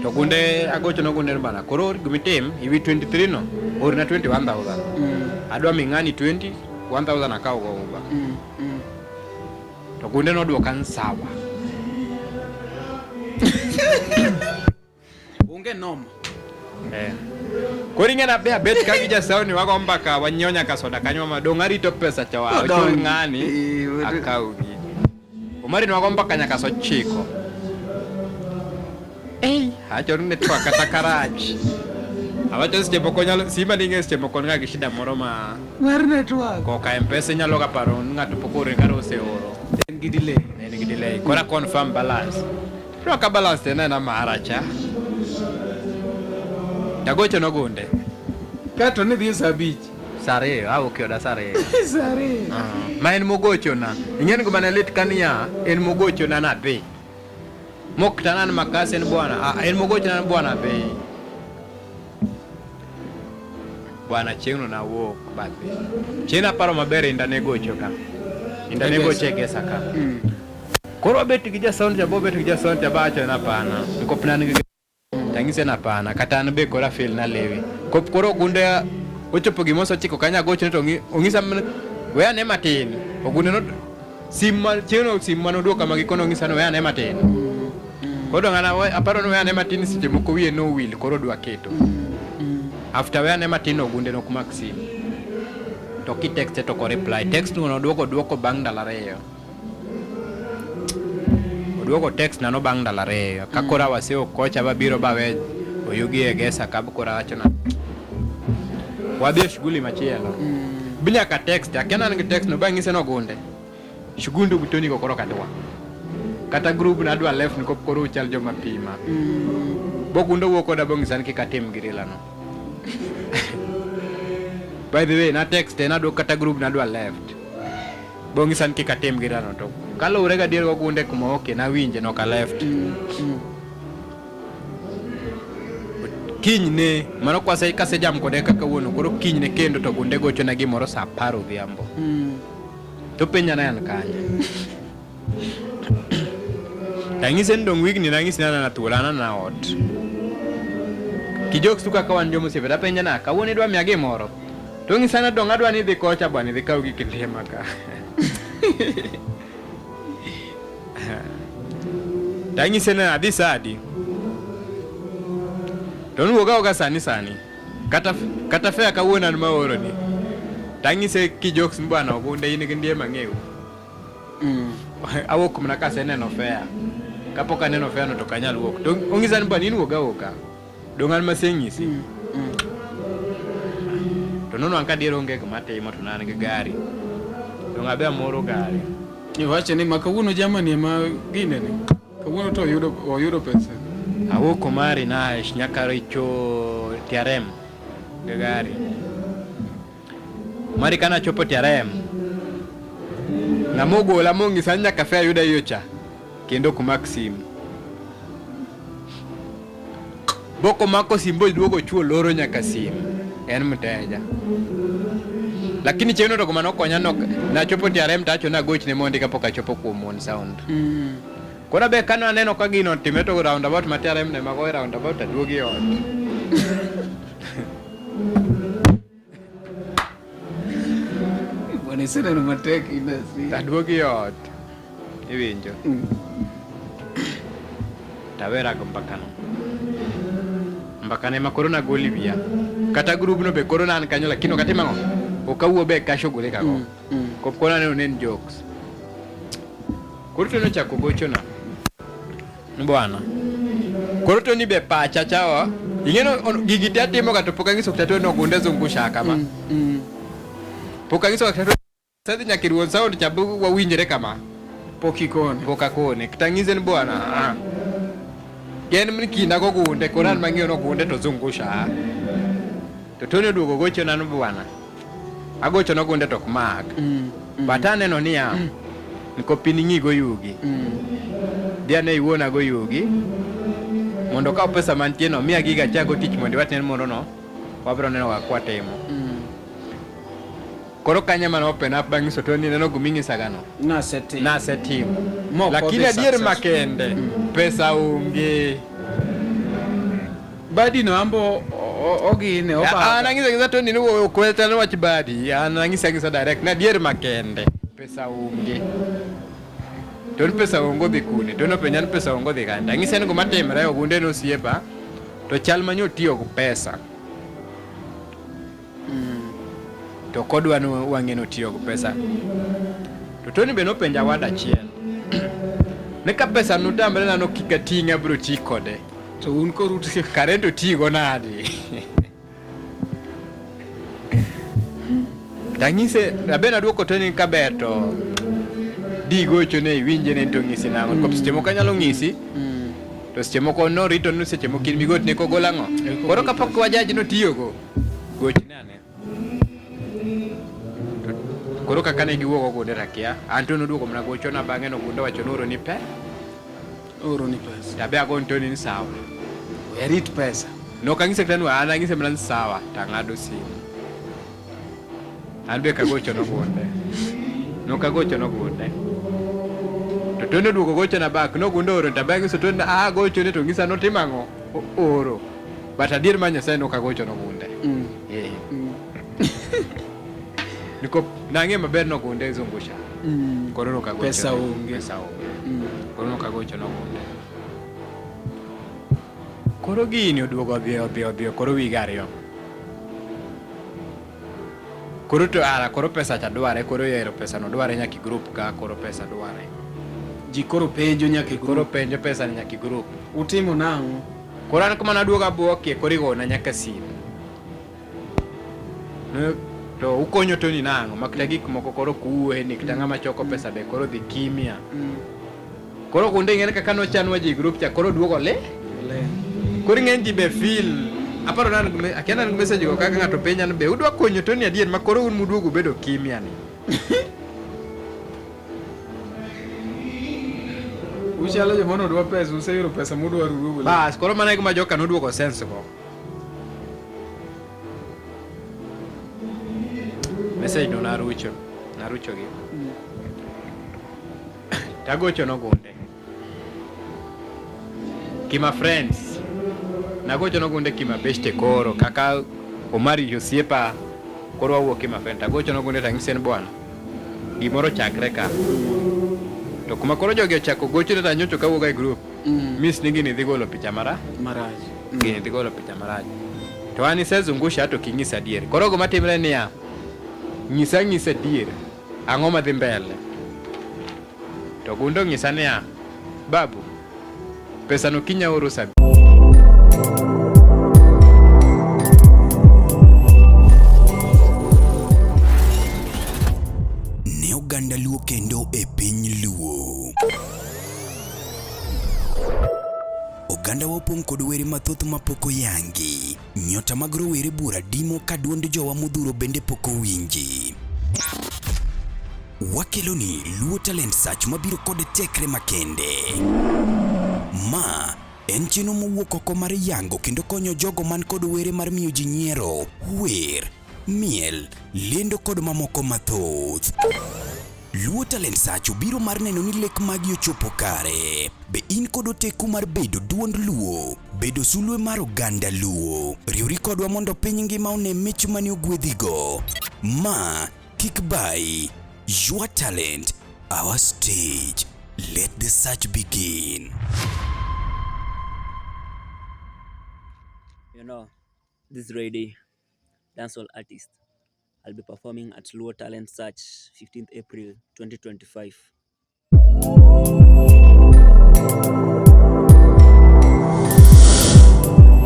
Speaker 3: To gunde agocho no gunde ni bana koro gimitim iwi 23 no orna 21,000. Adwa mi ng'ani 20 1,000 akaw go Uber. To gunde nodwoka ni sawa.
Speaker 2: Onge noma.
Speaker 3: Eh. Koro ing'e nabe abet ka gi jasauni wago mbaka wanyiewo nyaka soda kanyo ma dong' arito pesa cha wa ochul ng'ani akaw gi. Omari nwago mbaka nyaka sa 9. Ei, acho ni network kata karach. Awacho seche moko nyalo simba ni ing'e seche moko ni gi shida moro ma
Speaker 2: Mar network.
Speaker 3: koka M-Pesa inyalo ga paro ni ng'ato pok oore kata oseoro.
Speaker 2: En gi delay.
Speaker 3: En gi delay. Koro a confirm balance. Koro ka balance to en aena mara cha. Tagocho nogunde.
Speaker 2: Kato ni dhi saa 5.
Speaker 3: Saa 2, awuok e oda saa 2.
Speaker 2: Saa 2.
Speaker 3: Ma en mogochona. Ing'e ni gima ne lit ka niya, en mogochona nadhi. Mok tanan makas en bwana. Ah, en mogochona ni bwana dhi. Bwana chieng'no nawuok badhi. Chieng' aparo maber inda ne gocho ka. Inda ne gocho e gesa ka. Koro wabet gi jasound cha, bobet gi jasound cha bawacho ni hapana. Nikop ne an gi tang'ise ni hapana, kata an be koro afeel nalewi. Kop koro ogunde ochopo gima osechiko kanyo agochone to ong'isa mana we ane matin. Ogunde no sim ma chieng'no sim mane oduoka ma gikono ong'isa ni we ane matin. Koro dong' an aparo ni we ane matin seche moko wiye nowil koro odwa keto. After we ane matin ogunde nok mak sim. To kitexte to ok o reply. Text no noduoko duoko bang' ndalo 2. Oduoko text na no bang' ndalo 2. Ka koro awaseo kocha babiro bawe oyugi e gesa ka koro awacho na wadhi e shughuli machielo. Bi nyaka text akia ni an gi text no bang'ise nogunde. Shughuli gi Tony go koro ok adwa. Kata group na adwa left nikop koro uchal joma pima. Bogundo wuok koda bong'isa ni kik atim gi Rila no. By the way, na text en adwa kata group na adwa left. Bong'isa ni kik atim gi Rila no to kaluwore gadier gogunde kuma oke nawinje nok a left. Kinyne mano kwase kasejam kode kaka kawuono koro kinyne kendo to gunde gochona gimoro saa 10 odhiambo. To penja na en kanye. Tang'ise ni dong' wigni nang'isi ni an thuolo an ana ot. Kijokes tu kaka wan joma osiepe tapenja na kawuono idwa miya gimoro. To ng'isa ni dong' adwa ni idhi kocha bwana idhi kaw gik ndema ka. Tang'ise ni adhi saa adi. To nuwuog awuoga sani sani. Kata kata fare kawuono an maoroni. Tang'ise kijokes ni bwana ogunde in gi ndiema ang'eyo. Awuok mana kaseneno fare. Kapok aneno fare no to ok anyal wuok. To ong'isa ni bwana in wuog awuoka. Dong' an maseng'isi. To nonwang' ka dier onge gima atimo to ne an gi gari. Dong' abe amoro gari.
Speaker 2: Iwacho ni ma kawuono Germany ema ginene. Kawuono to oyudo oyudo pesa.
Speaker 3: Awuok Omari Nash nyaka Richo TRM gi gari. Mari kana chopo TRM. Ng'ama ogola mong'isa ni nyaka fare yuda yo cha kendo ok mak simu. Bok omako simu boduogo chuo loro nyaka simu. En mteja. Lakini chieng'no to gima nokonya nok nachopo TRM tacho nagochne mondi kapok achopo kuom wuon sound. Koro abe kane aneno ka gino otimre to roundabout ma TRM ne mago e roundabout aduogi e ot.
Speaker 2: Bwana iseneno matek industry.
Speaker 3: Aduogi e ot. Iwinjo. Tawera go mbakano. Mbakane ma koro nagoli wiya. Kata grubno be koro nan kanyo lakini ok atim ang'o? Ok awuo be ka shughuli ka go. Kop koro aneno ne en jokes. Koro to nochako gochona. Ni bwana. Koro to ni be pacha chawa. Ing'eno gigi te atimo ga to pok ang'iso kata to nogunde zungusha kama. Pok ang'iso kata to Sadhi nyaka iruon sound cha bu wawinjre kama.
Speaker 2: Pok ikone.
Speaker 3: Pok akone. Kata ang'ise ni bwana. Ah. Gen ni kinda go gunde koro an mang'eyo no gunde to zungusha. To Tony oduogo gochona ni bwana. Agocho no gunde to ok mak. But aneno niya. Nikopin ing'i go yugi. Dhi ane iwuona go yugi. Mondo okaw pesa mantie no miya giga achago tich mondo iwach ne mondo no wabiro neno kaka kwatimo. Koro kanyo ema open up bang' nyiso Tony neno gima ing'isagano.
Speaker 2: Nasetimo.
Speaker 3: Nasetimo.
Speaker 2: Mok
Speaker 3: Lakini
Speaker 2: odhi
Speaker 3: adier
Speaker 2: successful.
Speaker 3: makende pesa onge.
Speaker 2: Badi no ambo ogine obaga.
Speaker 3: An ang'isa ang'isa Tony ni ok wachal wach badi. An ang'isa ang'isa direct ni adier makende pesa onge. To ni pesa onge odhi kune. To nopenja ni pesa onge odhi kanye. Ang'ise ni gima timre ogunde ne osiepa to chal ma nyotiyo gi pesa. To kodwa ni wang'e notiyo gi pesa. To Tony be nopenja wad achiel. Ne ka pesa notamre na no kik ating' abiro ti kode.
Speaker 2: To un koro utiyo.
Speaker 3: Kare to tigo nade? Tang'ise, abe naduoko Tony kaber to digochone iwinje ne to ng'isi nang'o. Mm. Seche moko anyalo ng'isi. To seche moko norito ni seche moko in migochne kogol ang'o. Koro kapok wajaji notiyogo, gochne ane. To koro kaka ne giwuok ogunde takia, an to noduogo mana gochona bang'e nogunde wacho ni oroni pe.
Speaker 2: Oroni pesa.
Speaker 3: Tabe agoni Tony ni sawa.
Speaker 2: We arit pesa.
Speaker 3: Nok ang'ise kata ni an ang'ise mana ni sawa tang'ado simu. An be kagocho nogunde. Nok agocho nogunde. To Tony oduogo gochona back, nogundo oro to abe ang'iso Tony a gochone to ng'isa notimo ang'o? Oro. But adier mar Nyasaye nok agocho nogunde. Eh. Niko nang'e maber nogunde zungusha. Koro nok agocho.
Speaker 2: Pesa onge.
Speaker 3: Pesa onge. Koro nok agocho nogunde. Koro gini oduogo odhi odhi odhi koro wiga ariyo. Koro to ara koro pesa cha dware koro ero pesa no dware nyaka e group ka koro pesa dware.
Speaker 2: Ji koro penjo nyaka e
Speaker 3: Koro
Speaker 2: group.
Speaker 3: penjo pesa ni nyaka e group.
Speaker 2: Utimo nang'o?
Speaker 3: Koro an kuma naduogo abuokie koro igona nyaka simu. Ne- To ukonyo Tony nang'o? Makata gik moko koro kuwe ni kata ng'ama choko pesa be koro dhi kimya. Koro kunde ing'e ni kaka nochanwa ji e group cha koro duogo le. Koro ing'e ni ji be feel. Aparo nan akia nan message go kaka ng'ato penja ni be udwa konyo Tony adier ma koro un muduogo bedo kimya ni.
Speaker 2: Uchalo joma nodwa pesa, useyudo pesa mudwaro uduogo.
Speaker 3: Bas, koro mano e gima joka noduogo sense go. Message no narucho. Narucho gi. Tagocho nogunde. Kima friends. Nagocho nogunde kima beshte koro kaka Omari osiepa koro wawuok kima friend. Tagocho nogunde tang'ise ni bwana. Gimoro chakre ka. To kuma koro jogi ochako gochone to anyocho kawuok e group. Miss ni gini dhi golo picha mara.
Speaker 2: Marach.
Speaker 3: Gini dhi golo picha marach. To an isezungusha to ok inyisa adier. Koro gima timre niya, nyisa nyisa adier. Ang'o madhi mbele? To gundo onyisa niya, babu, pesa no kinya oro sa
Speaker 1: Ne oganda Luo kendo e piny Luo. Ogandawa opong' kod were mathoth mapok oyangi. Nyota mag rowere buora dimo ka duond jowa modhuro bende pok owinji. Wakeloni Luo Talent Search mabiro kod tekre makende. Ma en chenro mowuok oko mar yango kendo konyo jogo man kod were mar miyo ji nyiero, wer, miel, lendo kod mamoko mathoth. Luo Talent Search obiro mar neno ni lek magi ochopo kare. Be in kod oteku mar bedo duond Luo? Bedo sulwe mar oganda Luo? Riwri kodwa mondo piny ngima one mich mane ogwedhigo. Ma kik bayi. Your talent, our stage. Let the search begin.
Speaker 8: You know, this lady, dancehall artist, I'll be performing at Luo Talent Search 15th April 2025.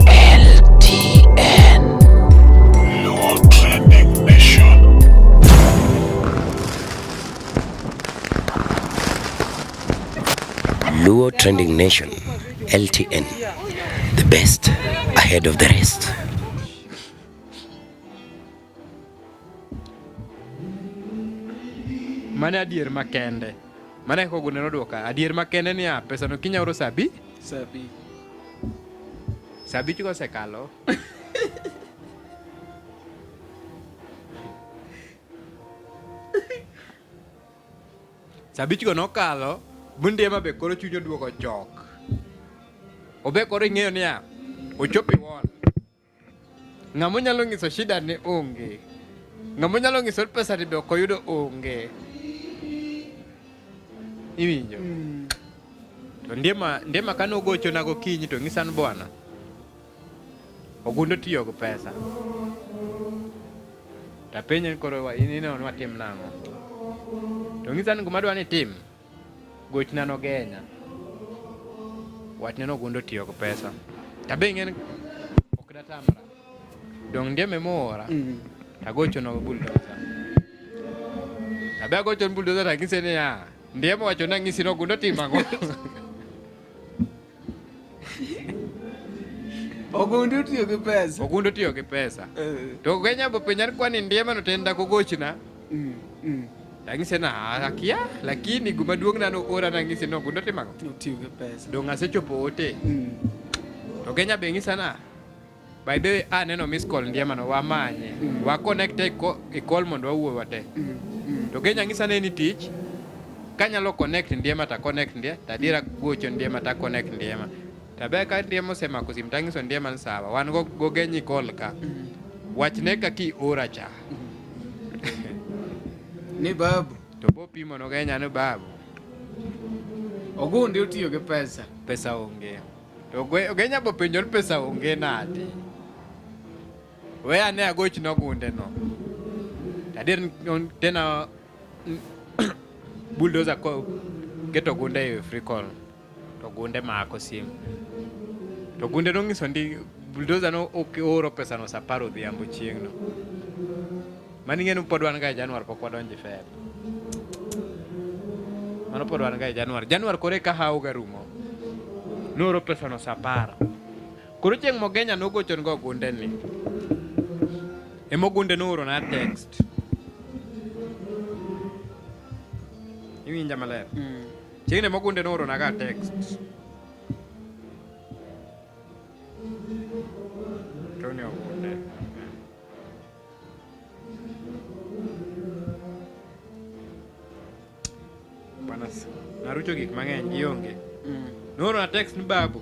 Speaker 5: LTN Luo Trending Nation. Luo Trending Nation, LTN, the best ahead of the rest.
Speaker 3: Mano adier makende. Mano e kaka ogunde nodwoka. Adier makende niya, pesano kinya oro sa abi?
Speaker 2: Sa abi.
Speaker 3: Sa abich kosekalo. Sa abich go nokalo, Bundiema be koro chunye oduogo jok. Obe koro ing'eyo niya, ochopo iwon. Ng'ama onyalo nyiso shida ne onge. Ng'ama onyalo nyiso ni pesa ni be ok oyudo onge. Iwinjo? To Ndiema, Ndiema kane ogochona gokinyi to ng'isa ni bwana, Ogundo tiyo gi pesa. Tapenje ni koro in ineno ni watim nang'o? To ng'isa ni gima adwa ni itim, Gochna nogenya. Wachne ni Ogundo tiyo gi pesa. Tabe ing'e ni ok datamra. Dong' ndieme moora. Tagocho no bulldozer. Tabe agocho ni bulldozer tang'ise niya, ndieme owacho ni ang'isi ni Ogundo timo ang'o?
Speaker 2: Ogundo tiyo gi pesa.
Speaker 3: Ogundo tiyo gi pesa.
Speaker 2: Eh.
Speaker 3: To Kenya bo penja ni kwani ndiema no to en dak ogochna. Tang'ise na "Ah, akia, lakini gima duong' na noora nang'ise ni Ogundo timo ang'o?
Speaker 2: Otiyo gi pesa.
Speaker 3: Dong' asechopo ote. To Kenya be ng'isa na by the way aneno miss call ndiema no wamanye. Wa connect e e call mondo wawuo wate. To Kenya ng'isa ne ni tich kanyalo connect ndiema ta connect ndie to adiera gocho ndiema ta connect ndiema. To be ka ndiema osemako sim tang'iso ndiema ni sawa wan go gogenyi call ka. Wachne kaka iora cha.
Speaker 2: Ni babu.
Speaker 3: To bo pimo no Kenya ni babu.
Speaker 2: Ogundi otiyo gi pesa.
Speaker 3: Pesa onge. To Ogenya bo penjo ni pesa onge nade. We ane agoch nogunde no. Adier tena bulldozer ko keto gunde e free call. To gunde mako sim. To gunde nong'iso ndi bulldozer no ok oro pesa no sa apar odhiambo chieng'no. Mano ing'e ni pod wan ga e Januar pok wadonjo e Feb. Mano pod wan ga e Januar. Januar koro eka hawo ga rumo. Nooro pesa no sa apar. Koro chieng' mogenya nogochon go ogunde ni. Ema ogunde nooro na text. Iwinja maler? Chieng'no ema ogunde nooro na ga text. Tony Ogunde. Bwana, narucho gik mang'eny gionge. Nooro na text ni babu.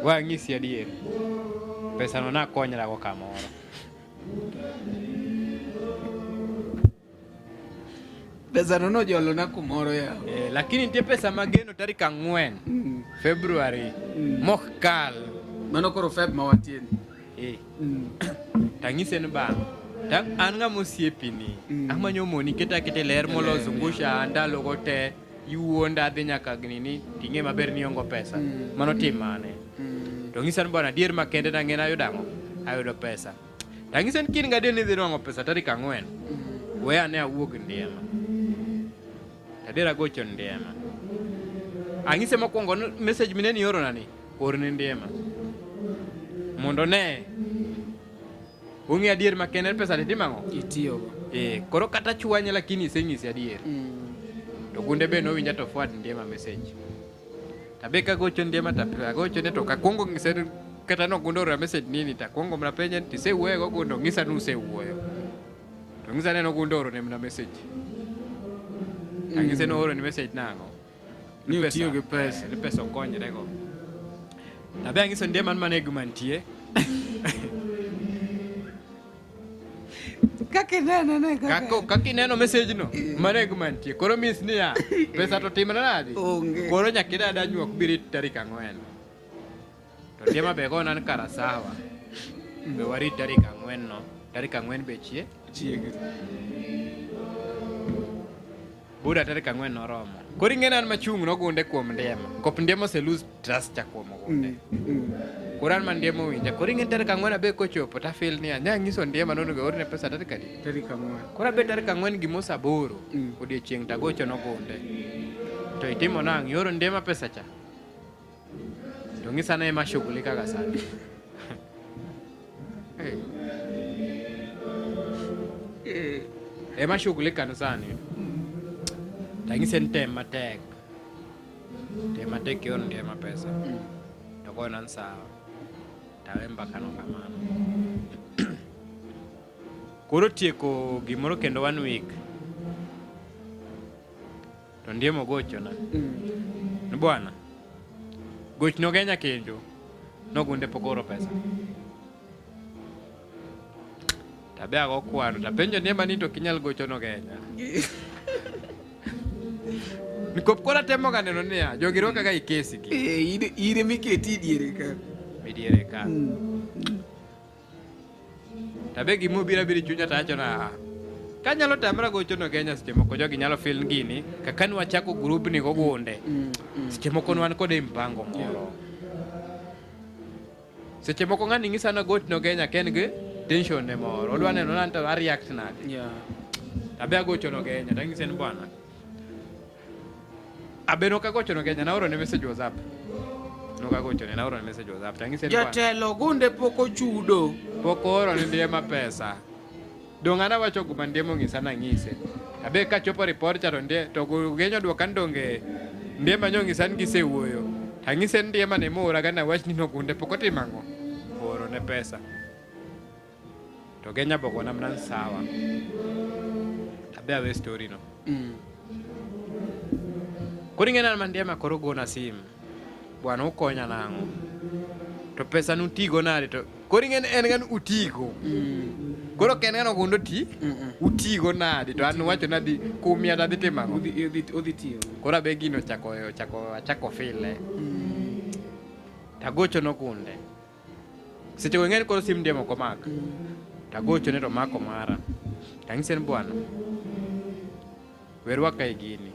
Speaker 3: Wang'isi adier. Pesano nakonyrago kamoro.
Speaker 2: Pesa no nojolo na kumoro ya.
Speaker 3: Eh, lakini nitie pesa mageno tarik 4 February mok kal.
Speaker 2: Mano koro Feb ma wantie ni.
Speaker 3: Eh. Tang'ise ni bang'. Ta an ng'ama osiepini. Amanyo moni keta kete ler molo zungusha ndalo go te iwuonda adhi nyaka nini ting'e maber ni iongo pesa. Mano tim mane. To ng'isa ni bwana adier makende nang'e nayudo ang'o? Ayudo pesa. Tang'ise ni kin gadier ni idhi nwang'o pesa tarik 4. We ane awuog Ndiema. Adier agocho Ndiema. Ang'ise mokwongo ni message minene iorona ni orne Ndiema. Mondo ne ong'e adier makende ni pesa ni timo ang'o?
Speaker 2: Itiyogo.
Speaker 3: Eh, koro kata chwanye lakini iseng'ise adier. To gunde be nowinja to forward Ndiema message. Tabe kagocho Ndiema to agochone to kakwongo ng'ise ni kata nogundo ora message nini takwongo mana penje ni tisewuoyo go gundo ng'isa ni usewuoyo. To ng'isa ni en ogundo oro ne mana message. Ang'ise ni ooro ni message nang'o?
Speaker 9: Ni otiyo gi pesa.
Speaker 3: Ni pesa okonyre go. Tabe ang'iso ndiye man mana e gima nitie.
Speaker 7: Kaka inene ne kaka.
Speaker 3: Kako kaka ineno message no, mano e gima nitie. Koro means niya, pesa to timre nadi?
Speaker 2: Onge.
Speaker 3: Koro nyaka idada nyuok birit tarik 4. To ndiema be gona ni kara sawa. Be warit tarik 4 no. Tarik 4 be chie.
Speaker 9: Chiegni.
Speaker 3: Buda tarik 4 noromo. Koro ing'e ni an machung' nogunde kuom ndiema. Kop ndiema ose lose trust cha kuom ogunde. Koro an ma ndiema owinja. Koro ing'e ni tarik 4 abe kochopo to afeel niya, nya nyiso ndiema nonego oorne pesa tarik adi?
Speaker 9: Tarik 4.
Speaker 3: Koro abe tarik 4 gimosa 8 odiochieng' tagocho nogunde. To itimo nang'o? Ioro ndiema pesa cha? To ng'isa ne ema shughuli kaka sani. Hey. Ema shughuli kan sani. Tang'ise ni tem matek. Tem matek ior ndiema pesa. To kona ni sawa. Tawe mbaka no kamano. Koro tieko gimoro kendo one week. To ndiemo gochona. Ni bwana. Gochno Kenya kendo. Nogunde pok oro pesa. Tabe ago kwano. Tapenjo ndiema ni to ok inyal gochono Kenya. Nikop koro atemo ga neno niya, jogi rwaka ga i kesi gi.
Speaker 2: Eh, ire miketi e diere ka.
Speaker 3: Midiere ka. Tabe gima obiro abiro e chunya to awacho na kanyalo tamra gocho no Kenya seche moko jogi nyalo feel gini kaka ne wachako group ni gogunde seche moko ne wan kode mpango moro seche moko ng'ani ng'isa na goch no Kenya ka en gi tension ne moro odwa neno ni anto a react nade tabe agocho no Kenya tang'ise ni bwana Abe nok agocho no Kenya naoro ne message WhatsApp. Nok agocho ne naoro ne message WhatsApp. Tang'ise ni bwana.
Speaker 9: Jatelo gunde pok ochudo.
Speaker 3: Pok ooro ne Ndiema pesa. Dong' an awacho guma Ndiema ong'isa nang'ise. Abe kachopo report cha to ndie to Ugenya odwoka ni donge Ndiema nyong'isa ni gisewuoyo. Tang'ise ni Ndiema ne moora ga nawach ni nogunde pok otimo ang'o? Ooro ne pesa. To Kenya bogona mana ni sawa. Abe awe story no. Koro ing'e ni an Mandiema koro gona sim. Bwana ukonya nang'o? To pesa nutigo nade to koro ing'e ni en ga ni utigo. Koro ok en ga ni ogundo ti utigo nade to an wacho nadhi kumia tadhi timo ang'o?
Speaker 9: Odhi tiyo.
Speaker 3: Koro abe gino ochako ochako achako file. Tagocho nogunde. Seche go ing'e ni koro sim ndiema ok omak. Tagochone to omako mara. Tang'ise ni bwana, we rwaka e gini.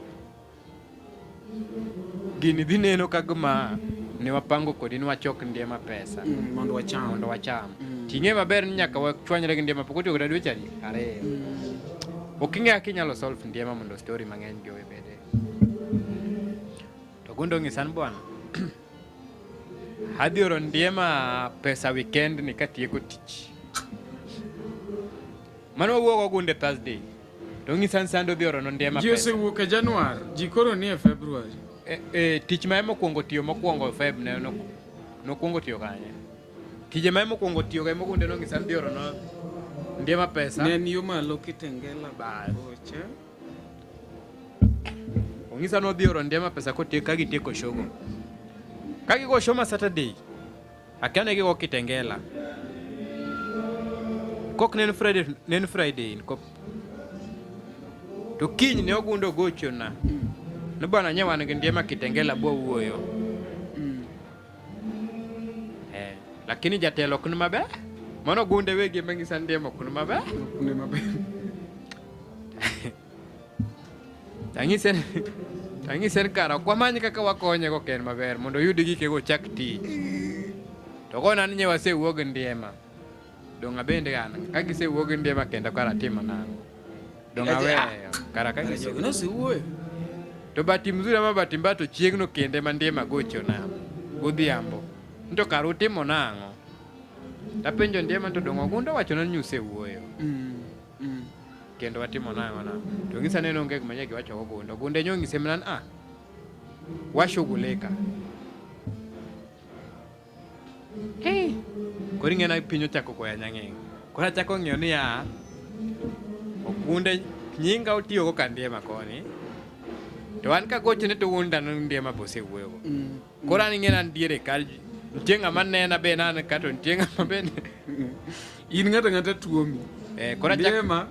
Speaker 3: Gini dhi neno ka gima ne wapango kodi ni wachok ndiema pesa.
Speaker 9: Mondo wacham.
Speaker 3: Mondo wacham. Ting'e maber ni nyaka wachwanyre gi ndiema pok otiyo kata dweche adi? 2. Ok ing'e kaka inyalo solve ndiema mondo story mang'eny gi owe bede. To gundo ong'isa ni bwana, adhi oro ndiema pesa weekend ni katieko tich. Mano wawuok go gunde Thursday. To ong'isa ni Sunday odhi oro no ndiema
Speaker 9: Ji
Speaker 3: pesa.
Speaker 9: osewuok e Januar, ji koro ni e February.
Speaker 3: E, tich ma emokwongo tiyo mokwongo Feb ne nokwongo tiyo kanye? Tije ma emokwongo tiyo ga emogunde nong'isa ni dhi oro no ndiema pesa.
Speaker 9: Ne en yo malo Kitengela
Speaker 3: Bas.
Speaker 9: kocha.
Speaker 3: Ong'isa ni odhi oro ndiema pesa kotiek ka gitieko shogo. Ka gigo show ma Saturday, akia ne gigo Kitengela. Kok ne en Friday, ne en Friday kop. To kiny ne ogundo gochona. Ni bwana nye wan gi ndiema Kitengela bwa wuoyo. Eh, lakini jatelo ok ni maber. Mano gunde wegi ema ng'isa ni ndiema ok ni maber.
Speaker 9: Ok ni maber.
Speaker 3: Tang'ise ni kara ok wamany kaka wakonye kok en maber mondo oyud gike go ochak tich. To kona ni nye wasewuok gi ndiema. Dong' abende an ka gisewuok gi ndiema kendo kara atimo nang'o? Dong' aweyo. Kara ka
Speaker 9: Jogi nosewuoyo.
Speaker 3: To bahati mzuri ama bahati mbaya to chieng'no kende ma ndiema gochona godhiambo. Ni to kara utimo nang'o? Tapenjo ndiema to dong' ogundo owachona ni usewuoyo. Kendo watimo nang'o na to ng'isa ni onge gima nyaka giwacho gogundo gunde nyo ng'ise mana ni ah washughulika. Hey. Koro ing'e na piny ochako goya nyang'eng. Koro achako ng'iyo niya, okunde nyinga otiyogo ka Ndiema koni. To an kagochone to wuon ndano Ndiema be osewuoyogo. Koro an ing'e ni an diere ka nitie ng'ama nena be an ka to nitie ng'ama be
Speaker 9: In ng'ato ang'ata tuomi.
Speaker 3: Eh, koro achak-
Speaker 9: Ndiema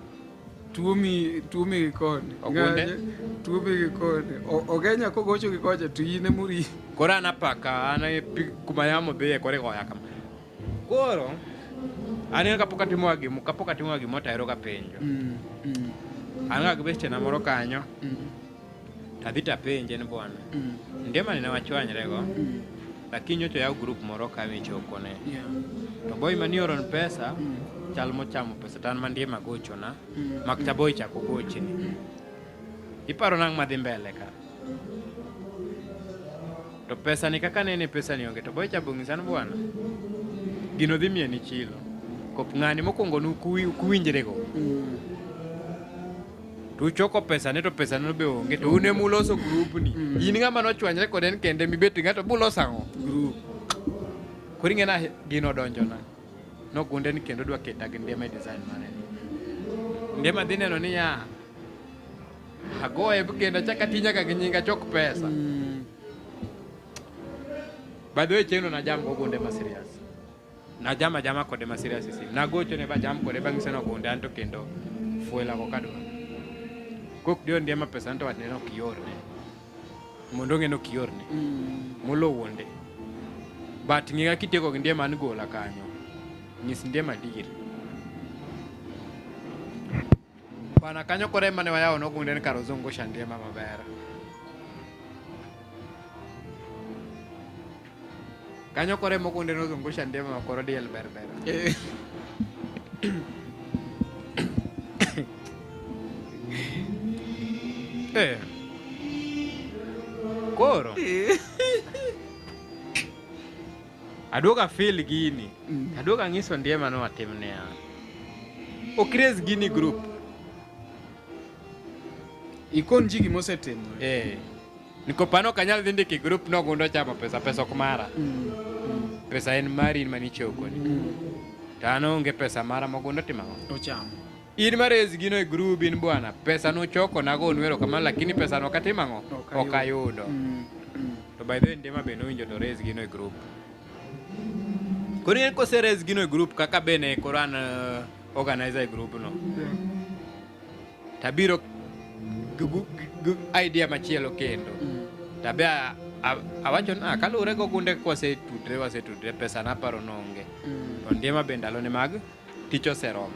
Speaker 9: tuomi tuomi gi koni.
Speaker 3: Ogunde.
Speaker 9: Ng'anye, Tuomi gi koni. Ogenya kogocho gi kocha to in emori.
Speaker 3: Koro an apaka an e pi kuma yamo dhiye koro igoya kama. Koro an kapok atimo gimo kapok atimo gimo to ahero ga penjo. An ga gi bestena moro kanyo. Tadhi tapenje ni bwana. Ndiema ni ne wachwanyre go. Lakini nyocha oyaw group moro ka michokone.
Speaker 9: Yeah.
Speaker 3: To boy mani oron pesa chal mochamo pesa to an ma Ndiema gochona. Mak ta boy chako gochni. Iparo nang' madhi mbele ka. To pesa ni kaka nene pesa ni onge to boy cha bong'isa ni bwana. Gino dhi miye ni chilo. Kop ng'ani mokwongo nukuwinjrego. To uchoko pesa ne to pesa no be onge to un ema uloso group ni. In ng'ama nochwanyre kode en kende mibet ng'ato buloso ang'o?
Speaker 9: Group.
Speaker 3: Koro ing'e na gino odonjona. Nogunde ni kendo dwa keta gi Ndiema e design mare. Ndiema dhi neno niya, agoye kendo achak ati nyaka gi nyinga achok pesa. By the way, chieng'no najam gogunde ma serious. Najam ajama kode ma serious e simu. Nagochone ba jam kode bang'ise ni ogunde anto kendo fuela ok adwa. Kok dio Ndiema pesa anto wachne ni ok iorne. Mondo ong'e ni ok iorne. Molo wuonde. But ng'e kaka itieko gi Ndiema an gola kanyo. Nyis Ndiema adier. Bana kanyo koro ema ne wayawo nogunde ni kar ozungusha Ndiema maber. Kanyo koro ema ogunde nozungusha Ndiema ma koro diel ber ber. Eh. Koro. Aduogo afil gini. Aduogo ang'iso Ndiema ni watim niya. Ok raise gini group.
Speaker 9: Ikon ji gima osetimo.
Speaker 3: Eh. Nikopano ok anyal dhi ndiko e group no gundo chamo pesa, pesa ok mara. Pesa en mari in manichoko ni. To an onge pesa mara mogundo timo ang'o?
Speaker 9: Ochamo.
Speaker 3: In ma raise gino e group in bwana, pesa nuchoko nago nwero kamano lakini pesa no ok atimo ang'o? Ok ayudo. To by the way Ndiema be nowinjo to raise gino e group. Koro ing'e kose raise gino e group kaka bene koro an organizer e group no. Tabiro gi idea machielo kendo. Tabe awacho ni ah, kaluwore gi ogunde kwasetudre wasetudre pesa naparo nonge. To Ndiema be ndalone mag tich oseromo.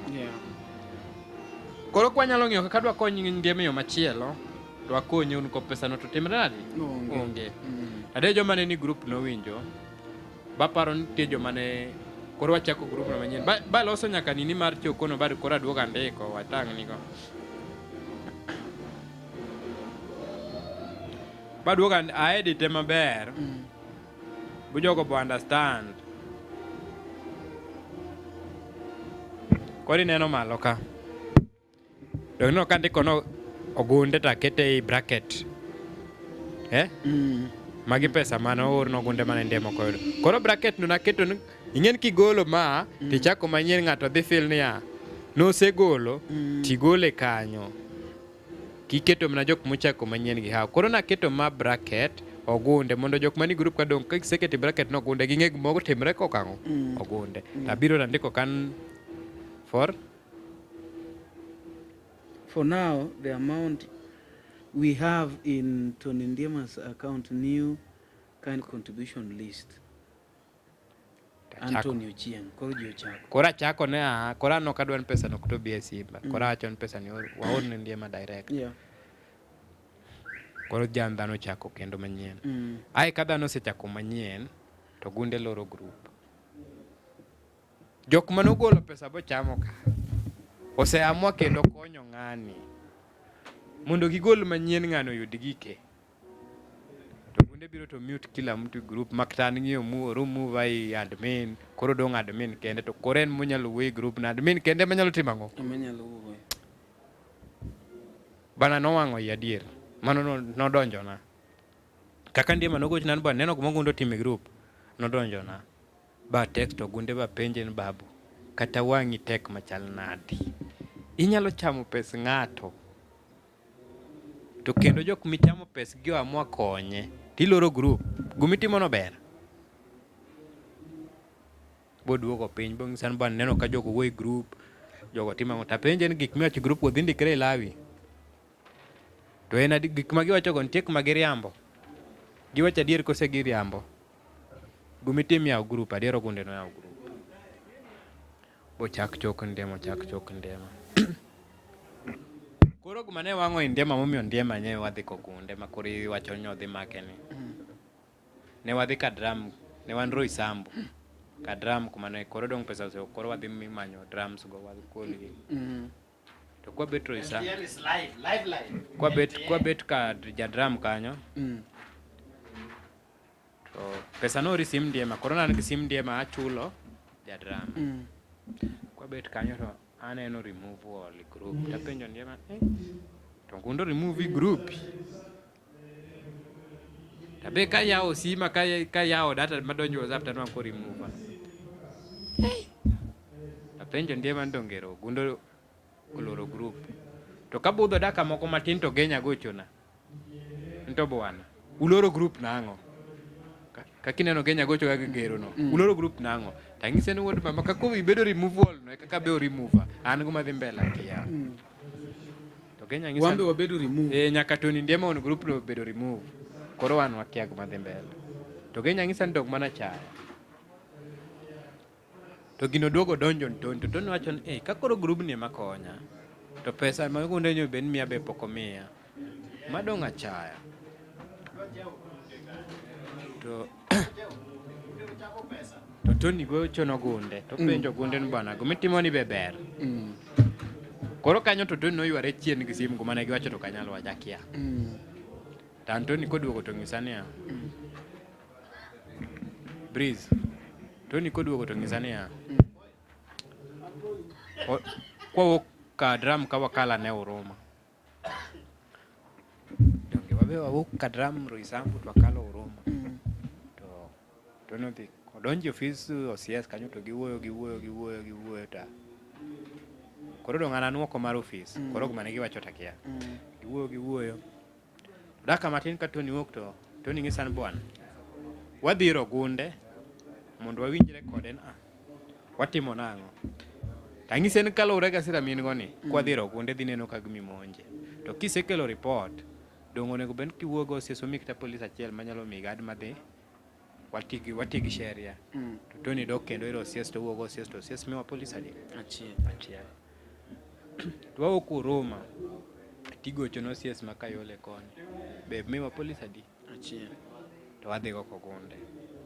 Speaker 3: Koro kwanyalo ng'iyo kaka dwa kony Ndiema e yo machielo, to wakonye un ko pesa no to timre nade?
Speaker 9: Onge.
Speaker 3: Onge. Ade joma ne ni group nowinjo, baparo ni nitie joma ne koro wachako group no manyien. Ba, ba loso nyaka nini mar chokono bad koro aduogo andiko watang' nigo. Baduogo a edite maber. Bu jogo bo understand. Koro ineno malo ka. Donge ineno ka andiko no ogunde to akete ei bracket. Eh? Magi pesa mane oor nogunde mane Ndiema ok oyudo. Koro bracket no naketo ni ing'e ni kigolo ma tichako manyien ng'ato dhi feel niya nosegolo tigole kanyo. Kiketo mana jok mochako manyien gi hawo. Koro naketo ma bracket ogunde mondo jok mani group ka dong' kiseketo e bracket no ogunde ging'e gima otimre kokang'o ogunde. Tabiro tandiko kan for
Speaker 2: For now, the amount we have in Tony Ndiema's account, new kind contribution list. Anthony Ochieng, koro ji ochako.
Speaker 3: Koro achako ne a koro an ok adwa ni pesa no ok obi e simba. Koro awacho ni pesa ni waor ne Ndiema direct.
Speaker 2: Yeah.
Speaker 3: Koro jan dhano ochako kendo manyien. Ae ka dhano osechako manyien to gunde loro group. Jok mane ogolo pesa bochamo ka oseamua kendo konyo ng'ani mondo gigol manyien ng'ano oyud gike. To gunde biro to mute kila mtu e group makata an ng'iyo mu remove ai admin koro dong' admin kende to koro en monyalo wuoyo e group na admin kende ema nyalo timo ang'o?
Speaker 2: Ema nyalo wuoyo.
Speaker 3: Bana nowang'o iya adier. Mano nodonjona. Kaka Ndiema nogochna ni bwana neno gima Ogundo otimo e group nodonjona. Ba text Ogunde ba penje ni babu kata wang'i tek machal nadi. Inyalo chamo pes ng'ato to kendo jok michamo pes gi oamua konye tiloro group. Gumitimo no ber. Boduogo piny bong'isa ni bwana neno ka jogo wuoyo e group jogo timo ang'o tapenje ni gik miwacho e group go dhi ndikre e lawi. To en adi gik ma giwacho go nitie kuma giriambo. Giwacho adier kose giriambo. Gumitim yaw group adier Ogunde noyaw group. Bochak chok Ndiema ochak chok Ndiema. Koro gima ne wang'o i Ndiema momiyo Ndiema ne wadhi kogunde ma koro iwacho ni odhi make ni. Ne wadhi ka drum, ne wan Roysambu. Ka drum kuma ne koro dong pesa ose koro wadhi manyo drums go wadhi kolgi. To kwabet Roysambu. Kwabet kwabet ka ja drum kanyo. To pesa noor e sim Ndiema, koro an gi sim Ndiema achulo ja drum. Kwabet kanyo to aneno remove all group. Tapenjo Ndiema, eh, to Ngundo remove group. Tabe kayawo sima kayawo data madonjo WhatsApp tanwang'o ko remove. Tapenjo Ndiema ni dongero Gundo oloro group. To kabudho daka moko matin to Genya gochona. Nto bwana, uloro group nang'o? Kaka ineno Kenya gocho kaka ngero no. Uloro group nang'o? Tang'ise ni wuod mama kaka ibedo removal no e kaka be o remove. An go madhi mbele akia. To Kenya ng'isa.
Speaker 9: Wambe wabedo remove.
Speaker 3: Eh, nyaka Tony Ndiema on group no bedo remove. Koro wan wakia gima dhi mbele. To Kenya ng'isa ni dog mana chaya. To gino duogo donjo ni Tony, to Tony wacho ni eh, ka koro grubni ema konya, to pesa ma gunde nyo bed ni miya be pok omiya. Madong' achaya. To to Tony gocho nogunde, to penjo gunde ni bwana, gimitimo ni be ber. Koro kanyo to Tony noyware chien gi simu gima ne giwacho to ok anyal wacho akia. To an Tony koduogo to ng'isa niya, Breeze. Tony koduogo to ng'isa niya, kwawuok ka drum ka wakala ne Huruma. Donge wabe wawuok ka drum Roysambu to wakalo Huruma. To to nodhi odonjo e ofis OCS kanyo to giwuoyo giwuoyo giwuoyo giwuoyo ta koro dong' an an oko mar ofis koro gima ne giwacho takia giwuoyo giwuoyo dakika matin ka Tony wuok to Tony ng'isa ni bwana wadhi ir Ogunde mondo wawinjre kode ni ah, watimo nang'o tang'ise ni kaluwore gi hasira min go ni kwadhi ir Ogunde dhi neno ka gimimonje to kisekelo report dong' onego bed ni kiwuoyo gi OCS omiyi kata polis achiel manyalo miyi guard madhi wati gi sheria to Tony dok kendo ir OCS to wuoyo gi OCS to OCS miwa polis adi
Speaker 2: Achiel.
Speaker 3: achiel to wawuok Huruma tigocho ne OCS ma Kayole koni be miwa polis adi
Speaker 2: Achiel.
Speaker 3: to wadhi go Kogunde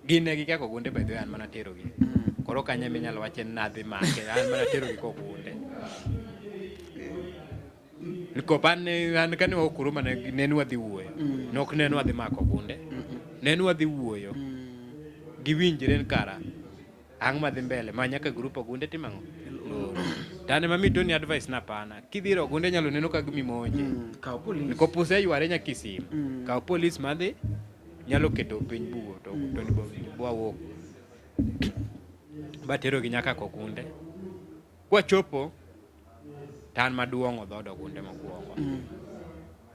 Speaker 3: gin ne gikia Kogunde by the way an mana terogi koro kanyo ema inyalo wache ni nadhi make an mana terogi Kogunde Nikop an an kane wawuok Huruma ne ni wadhi wuoyo nok ne ni wadhi mako Ogunde ne ni wadhi wuoyo giwinjre ni kara ang' madhi mbele ma nyaka group Ogunde timo ang'o loro to an ema mi Tony advice na pana kidhi ir Ogunde nyalo neno ka gimimonje
Speaker 9: Kaw polis.
Speaker 3: Nikop oseyware nyaka e sim kaw polis madhi nyalo keto piny bugo to Tony bo wawuok baterogi nyaka Kogunde kwachopo to an maduong'o dhood Ogunde mokwongo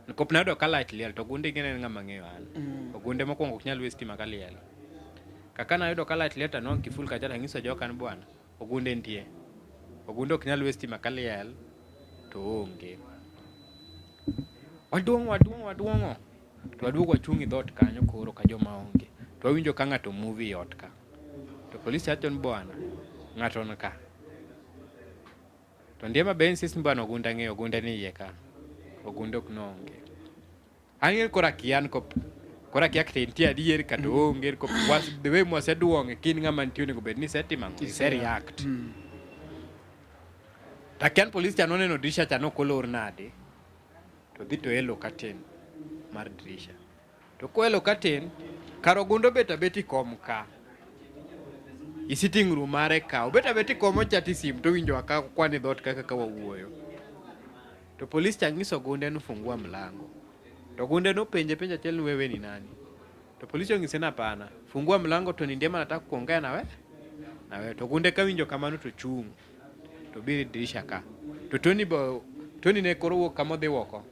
Speaker 3: Nikop nayudo ka light liel to Ogunde ing'e ni en ng'ama ng'eyo an Ogunde mokwongo ok nyal we stima ka liel kaka nayudo ka light liel to anwang'o kiful kacha tang'iso joka ni bwana Ogunde nitie Ogunde ok nyal we stima ka liel to oonge waduong'o waduong'o waduong'o to waduogo wachung' e dhoot kanyo koro ka joma onge to wawinjo ka ng'ato move e ot ka to polis wacho ni bwana ng'ato ni ka to Ndiema be insist ni bwana Ogunde ang'eyo Ogunde ni iye ka Ogunde ok noonge ang'e koro akia nikop koro akia kata entie adier kata oonge nikop the way mwaseduong'e kin ng'ama nitie onego bed ni isetimo ang'o ise react to akia ni polis cha noneno dirisha cha nok olor nade to dhi to elo curtain mar dirisha to koelo curtain kar Ogunde obet abet e kom ka i sitting room mare ka obet abet e kom ochat e sim towinjo ka kwan e dhoot kaka ka wawuoyo to polis cha ng'iso Ogunde ni fungua mlango to Ogunde nopenje penjo achiel ni wewe ni nani to polisi ong'ise ni hapana fungua mlango to ni Ndiema nataka kuongea na we Nawe to gunde kawinjo kamano to chung' to biro e dirisha ka. To Tony bo Tony ne koro wuok kama odhi woko.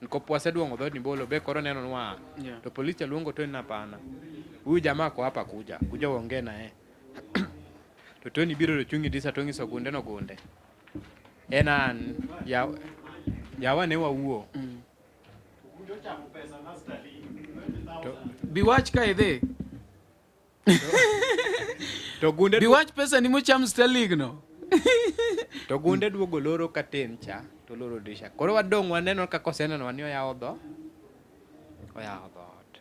Speaker 3: Nikop waseduong'o dhood ni bolo be koro neno nwa.
Speaker 2: Yeah.
Speaker 3: To polisi cha luongo Tony na hapana. Huyu jamaa ko hapa kuja. Kuja uongee naye. To Tony biro to chung' e dirisha to ng'iso gunde no gunde. En an ya yawa ne wawuo. To
Speaker 9: Biwach ka idhi.
Speaker 3: to gunde
Speaker 9: Biwach pesa ni mocham Starlink no.
Speaker 3: To gunde duogo loro katen cha to loro dirisha. Koro wadong' waneno kaka oseneno ni oyawo dho oyawo dhoot.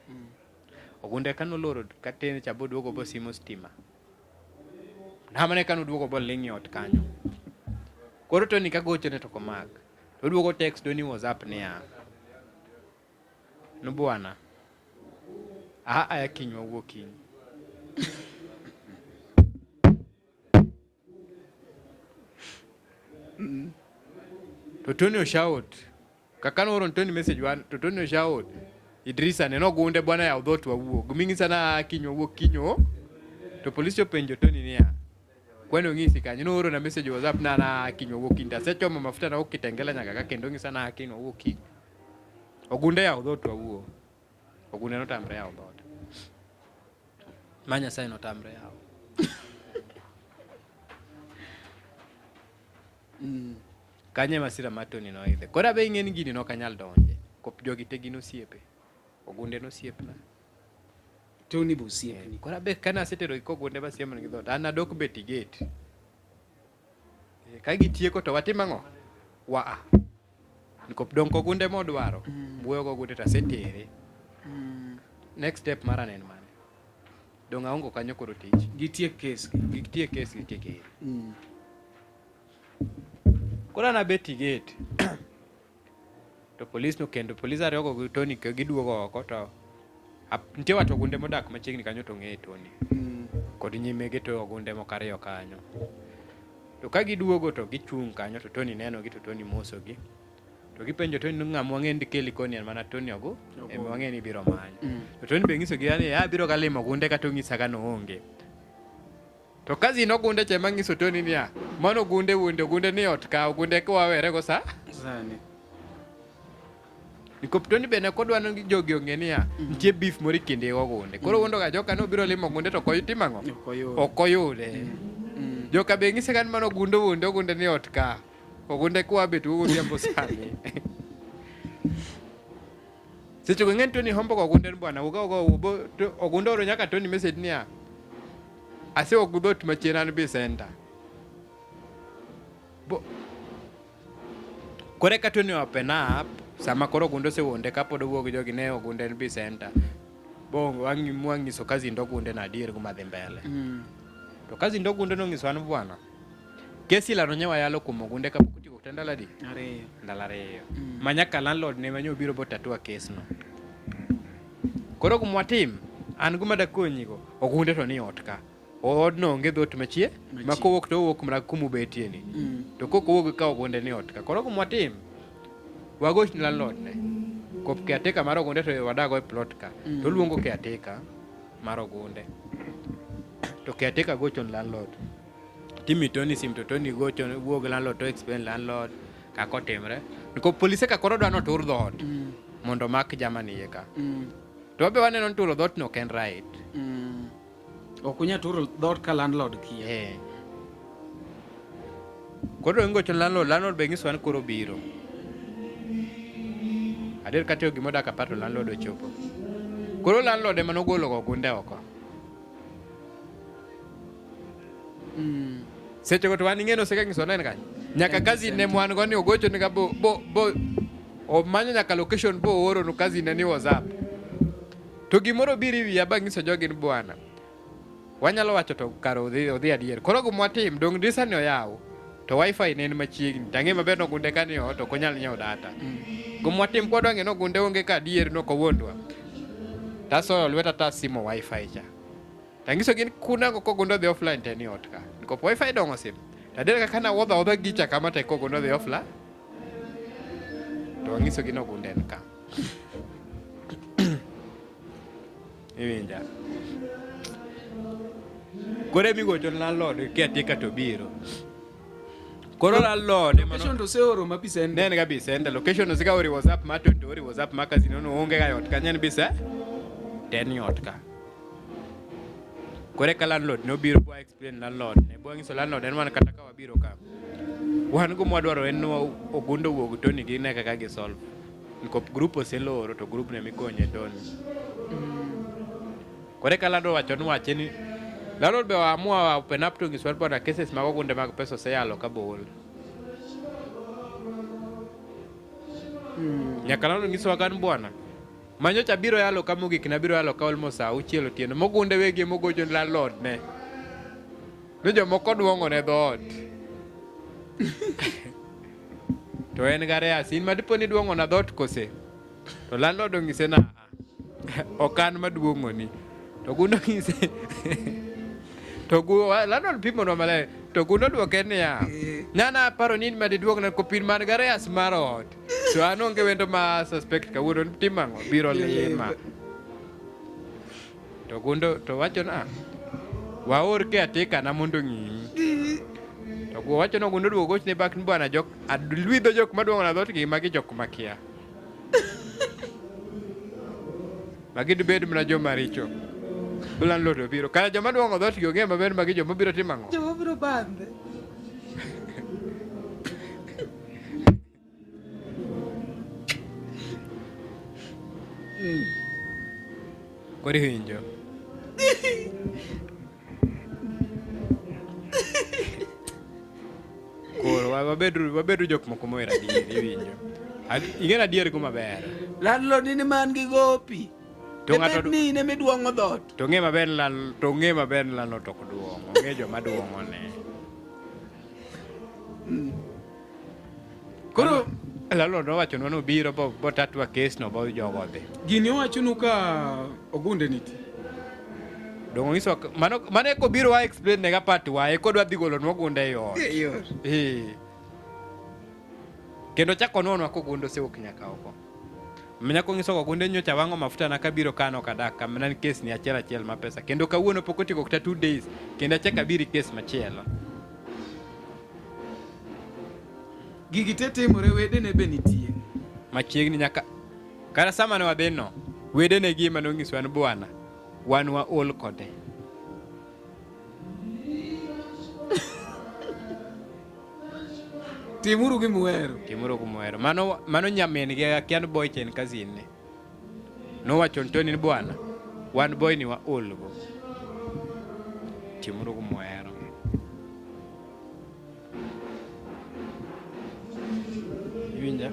Speaker 3: Ogunde ka noloro katen cha boduogo bosimo stima. Namane ka noduogo boling' e ot kanyo. Koro Tony kagochone to ok omak. To oduogo text Tony WhatsApp niya, no bwana, a aya kiny wawuo kiny. To Tony oshout. Kaka nooro Tony message wan to Tony oshout. Idrisa ne nogunde bwana yaw dhoot wawuo. Giming'isa na kiny wawuo kiny o. To polisi openjo Tony niya, kwani ong'isi kanyo nooro na message WhatsApp na na kiny wawuo kiny. To asechomo mafuta na Kitengela nyaka ka kendo ong'isa na kiny wawuo kiny. Ogunde yaw dhoot wawuo. Ogunde notamre yawo dhoot. Ma Nyasaye notamre yawo. Kanyo e masira mar Tony noidhe. Koro abe ing'e ni gini nok anyal donje. Kop jogi te gin osiepe. Ogunde nosiepna.
Speaker 2: Tony be osiepni.
Speaker 3: Koro abe kane asetero gi kogunde masiemo negi dhoot, an adok bet i gate. Ka gitieko to watim ang'o? Wa a. Nikop dong' kogunde modwaro. Wuoyo gogunde to asetere. Next step mara ne en mane? Dong' aongo kanyo koro tich.
Speaker 9: Gitiek kes gi.
Speaker 3: Gitiek kes gitiek eri. Koro an abet i gate. To polis no kendo polis ariyo go gi Tony ke giduogo oko to nitie wat ogunde modak machiegni kanyo to ong'eyo Tony. Kod nyimege to ogunde moko ariyo kanyo. To ka giduogo to gichung' kanyo to Tony nenogi to Tony mosogi. To gipenjo Tony ni ng'ama wang'e ni keli koni en mana Tony Ogu ema wang'e ni ibiro manyo. To Tony be nyisogi ni abiro ga limo ogunde kata onyisa ga noonge. To cousin ogunde cha ema nyiso Tony niya, mano ogunde wuonde ogunde ni ot ka ogunde ka wawere go sa.
Speaker 2: Sani.
Speaker 3: Nikop Tony be ne kodwa ni jogi ong'e niya, nitie beef moro e kinde gi ogunde. Koro wuondo ga joka nobiro limo ogunde to ok timo ang'o?
Speaker 2: Ok oyude.
Speaker 3: Ok oyude. Joka be ng'ise ga ni mano ogunde wuonde ogunde ni ot ka. Ogunde kwa bet wuo godhiambo sani. Seche go ing'e ni Tony hombo go ogunde ni bwana wuga wuga bo to ogunde oro nyaka Tony message niya asewuok gi dhoot machien an be center. Bo Koro eka Tony open up sama koro ogunde osewuonde kapod owuok gi jogi ne ogunde en be center. Bo wang'i mwang'iso cousin to ogunde na adier gima dhi mbele. To cousin to ogunde nong'iso an bwana. Kesi ilano nyewa yalo kuom ogunde kapok otieko kata ndalo adi?
Speaker 2: Ariyo.
Speaker 3: Ndalo ariyo. Ma nyaka landlord ne manyo obiro botatua kes no. Koro gima watim, an gima dakonyigo, ogunde to ni ot ka. Odno onge dhoot machie, ma kowuok to owuok mana kuma ubetie ni. To kok owuog ka ogunde ni ot ka. Koro gima watim, wagoch ne landlord ne. Kop caretaker mar ogunde to wadago e plot ka. To oluongo caretaker mar ogunde. To caretaker gocho ne landlord. Timi Tony sim to Tony gocho wuo gi landlord to explain landlord kaka otimre. Nikop polise ka koro dwa notur dhoot mondo omak jama ni iye ka. To wabe waneno ni turo dhoot no ok en right.
Speaker 2: Ok unyal turo dhoot ka landlord kia.
Speaker 3: Eh. Koro ingocho landlord, landlord be nyiso an koro biro. Adier kata gima odak apar to landlord ochopo. Koro landlord ema nogolo go ogunde oko. Seche go to wan ing'e noseka nyiso ne en kanye. Nyaka cousin ne mwan go ni ogocho ni ga bo bo bo omanyo nyaka location bo ooro nu cousin ne ni WhatsApp. To gimoro biro e wiya ba nyiso jogi ni bwana. Wanyalo wacho to kar odhi odhi adier. Koro gima watim dong dirisa ni oyaw to wifi ne en machiegni. Tang'e maber ni ogunde ka ni ot ok onyal nyiewo data. Gima watim kwadwa ng'e ni ogunde onge ka adier ni ok owuondwa. Tasoyo lweta tasimo wifi cha. Tanyiso gi ni kunango kogunde odhi offline to en e ot ka. Nikop wifi dong'o sim. To adier kaka nawuodho awuodha gicha kama to kogunde odhi offline. To wanyiso gi ni ogunde en ka. Iwinja. Koro emigocho ne landlord caretaker to biro. Koro landlord ema
Speaker 9: Location to oseoro ma bisende.
Speaker 3: Ne en ga bisende. Location osika ori WhatsApp ma to ori WhatsApp ma kazi nono onge ga ot kanyo en bise. Ten ot ka. Koro eka landlord nobiro bwa explain landlord ne bwa nyiso landlord en wan kata ka wabiro ka. Wan gima wadwaro en ni ogundo wuog Tony gine kaka gi solve. Nikop group oseloro to group ne mikonye Tony. Koro eka landlord wacho ni wache ni landlord be waamua open up to ngiswa bwana cases mag ogunde mag pesa oseyalo ka bool. Nyaka landlord nyisowa kan bwana manyocha biro yalo ka mogik nabiro yalo ka almost saa auchiel otieno mogunde wegi mogocho ni landlord ne ni jomoko duong'o ne dhoot to en gareas in madipo ni duong'o na dhoot kose to landlord onyise na ok an maduong'oni to gundo ng'ise to gu landlord pimonwa maler to gundo dwoke niya nyana aparo ni in madiduong'na kopin man gareas mar ot to an onge wendo ma suspect kawuono timo ang'o biro lima to gundo to wacho na waor caretaker na mondo ong'iyi to go wacho no gundo duogo gochne bak ni bwana jok alwidho jok maduong'o na dhoot gi magi jok makia magi dibed mana joma richo landlord obiro kara joma duong'o dhoot gi ong'e maber magi joma biro timo ang'o
Speaker 7: Joma biro bandhe.
Speaker 3: Koro iwinjo. Koro wabedu wabedu jok moko mohero adier iwinjo. Ing'e adier go maber.
Speaker 9: Landlord in man gi gopi.
Speaker 3: To ng'ato
Speaker 9: Debed ni in ema iduong'o dhoot.
Speaker 3: To ng'e maber lal to ng'e maber landlord ok duong'. Ong'e joma duong'o ne.
Speaker 9: Koro
Speaker 3: landlord nowachonwa ni obiro bo botatwa kes no bo jogo odhi.
Speaker 9: Gini owachonu ka ogunde nitie.
Speaker 3: Dongo nyiso mano mano eko biro wa explain ne ga part wa eko dwa dhi golonwa ogunde e ot.
Speaker 9: E ot.
Speaker 3: Eh. Kendo chako nonwa kogundo osewuok nyaka oko. Nyako nyiso ogunde nyocha wang'o mafuta na kabiro kano kadak kamana ni kes ni achiel achiel ma pesa. Kendo kawuono pok otieko kata 2 days kendo achak abiri kes machielo.
Speaker 9: Gigi te timore wedene be nitie.
Speaker 3: Machiegni nyaka kata sama ne wadhi no wedene gi ema nonyisowa ni bwana wan waol kode.
Speaker 9: Timuru gima uhero.
Speaker 3: Timuru gima uhero. Mano mano nyamin gi akia ni boy cha en cousin ne. Nowacho ni Tony ni bwana wan boy ni waol go. Timuru gima uhero. Iwinja?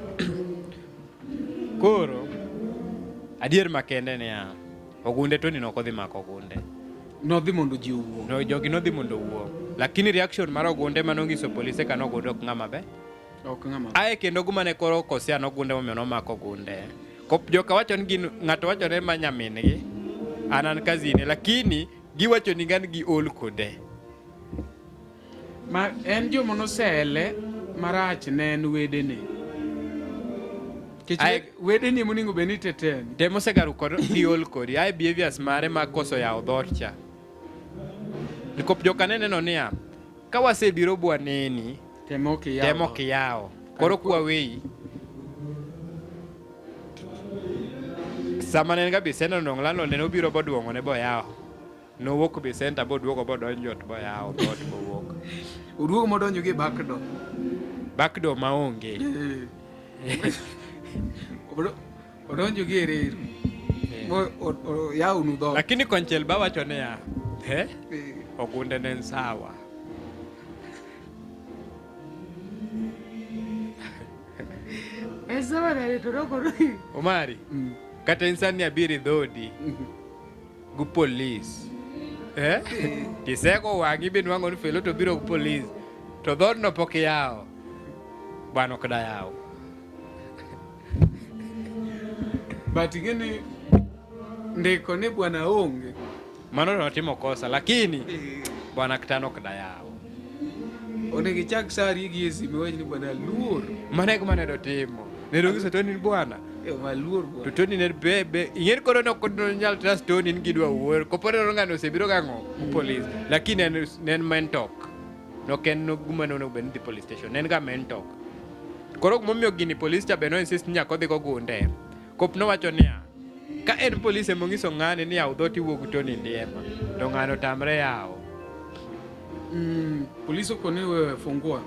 Speaker 3: Koro adier makende niya, ogunde Tony nok odhi mako ogunde.
Speaker 9: Nodhi mondo ji owuo.
Speaker 3: No, jogi nodhi mondo owuo. Lakini reaction mar ogunde mane onyiso polise ka nogunde ok ng'ama be.
Speaker 9: Ok ng'ama.
Speaker 3: Ae kendo guma ne koro okosea nogunde momiyo nomako ogunde. Kop joka wacho ni gin ng'ato wacho ne ma nyamin gi. An an kazine lakini giwacho ni gan giol kode.
Speaker 9: Ma en joma nosele marach ne en wedene. Kech wedeni monego bed ni teteni.
Speaker 3: Te mosegaru kod giol kodi. Ae behaviors mare mag koso yawo dhoot cha. Nikop joka ne neno niya, ka wasebiro bwa neni,
Speaker 9: temo kiyawo.
Speaker 3: Temo kiyawo. Koro kwa weyi. Sama ne en ga Bisena nongo landlord ne obiro boduong'o ne boyawo. Nowuok Bisenta boduogo bodonjo ot boyawo dhoot bowuok.
Speaker 9: Oduogo modonjo gi back door.
Speaker 3: Back door maonge.
Speaker 9: Odonjo gi e reru. Oyawonu dhoot.
Speaker 3: Lakini konchiel bawacho niya, he? Ogunde ne en sawa.
Speaker 7: En sawa nade to nokoro.
Speaker 3: Omari, kata in sani abiro e dhodi. Gu polis. Eh? Tisego wang'i be nwang'o ni felo to biro gu polis. To dhoodno pok iyawo. Bwana ok dayaw.
Speaker 9: But ing'e ni ndiko ni bwana onge.
Speaker 3: Mano notimo kosa lakini bwana ktano ok dayaw.
Speaker 9: Onego ichak sari gi e simu iwach ni bwana luor.
Speaker 3: Mano e gima ne dotimo. Ne nonyiso Tony ni bwana.
Speaker 9: Eh, maluor
Speaker 3: To
Speaker 9: bwana.
Speaker 3: Tony ne be be ing'e koro ne ok nyal trust Tony ni gidwa wuoyo. Kopo ne ng'ano osebiro gang'o police. Lakini ne en men talk. Nok en no guma ne onego bed ni dhi police station. Ne en ga men talk. Koro gimomiyo gini police cha be no insist ni nyaka odhi gogunde. Kop nowacho niya, ka en police ema onyiso ng'ani ni yaw dhoot iwuog Tony Ndiema, to ng'ano otamre yawo.
Speaker 9: Polisi okoni wewe fungua.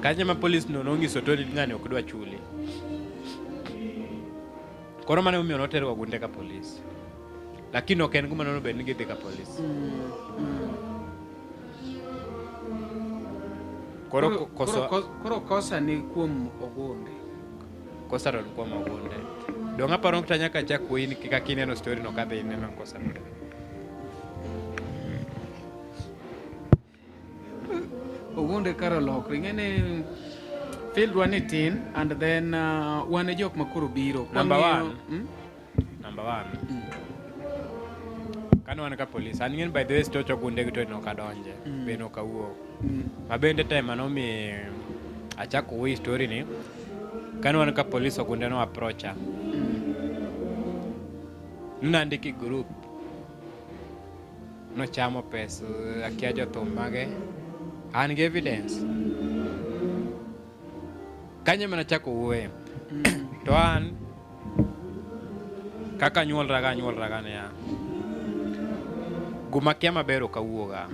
Speaker 3: Kanyo ma police no nonyiso Tony ni ng'ani ok dwa chuli. Koro mano emomiyo noter wagunde ka police. Lakini ok en gima nonego bed ni gidhi ka police. Koro koso
Speaker 9: Koro kosa ni kuom Ogunde.
Speaker 3: Kosa to kuom Ogunde. Dong' aparo kata nyaka chak wuoyi ni kaka kineno story no kadhi ineno kosa.
Speaker 9: Ogunde kar olokre. Ing'e ni fieldwa ni tin and then wan e jok ma koro biro.
Speaker 3: Number
Speaker 9: Kwang'iyo-
Speaker 3: one. Number one. Kane wan ka police, an ing'e ni by the way stoch Ogunde gi to nok adonje, be nok awuo. Ma bende time mane omi achako wuoyo story ni, kane wan ka police Ogunde no approacha. Nandiki group. Nochamo pesa, akia jothum mage. An gi evidence. Kanyo ema nachako wuoye. To an kaka anyuolraga anyuolraga niya. Guma kia maber ok awuoga.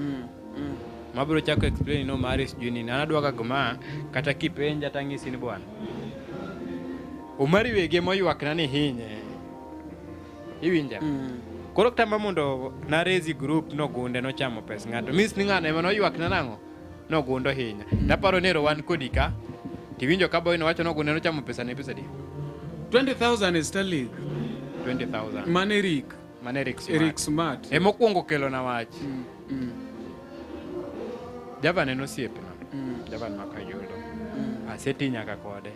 Speaker 3: Mabiro chako explain no mari sijui nini. An adwa ga guma kata kipenja tang'isi ni bwana. Omari wege moywakna ni hinye. Iwinja? Koro kata mondo na raise group nogunde nochamo pes ng'ato. Miss ni ng'ano ema noywakna nang'o? Nogundo hinya. Naparo ni ero wan kodi ka. Tiwinjo ka boy nowacho nogunde nochamo pesa ne pesa di?
Speaker 9: 20,000 sterling.
Speaker 3: 20,000.
Speaker 9: Mane Eric.
Speaker 3: Mane Eric Smart.
Speaker 9: Eric Smart.
Speaker 3: Ema okwongo kelo na wach. Javan en osiepna. Javan Makayudo. Aseti nyaka kode.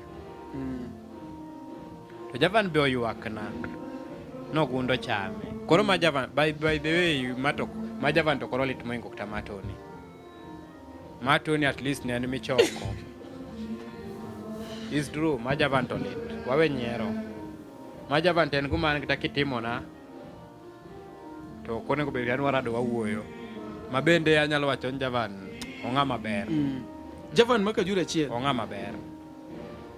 Speaker 3: To Javan be oywakna. Nogundo chame. Koro ma Javan, by the way, ma Javan to koro lit moingo kata ma Tony. Ma Tony at least ne en michoko. Is true, ma Javan to lit. Wawe nyiero. Ma Javan to en guma an kata kitimona to ok onego bed ni an warado wawuoyo. Ma bende anyalo wacho ni Javan ong'ama ber.
Speaker 9: Javan ma Kajura achiel.
Speaker 3: Ong'ama ber.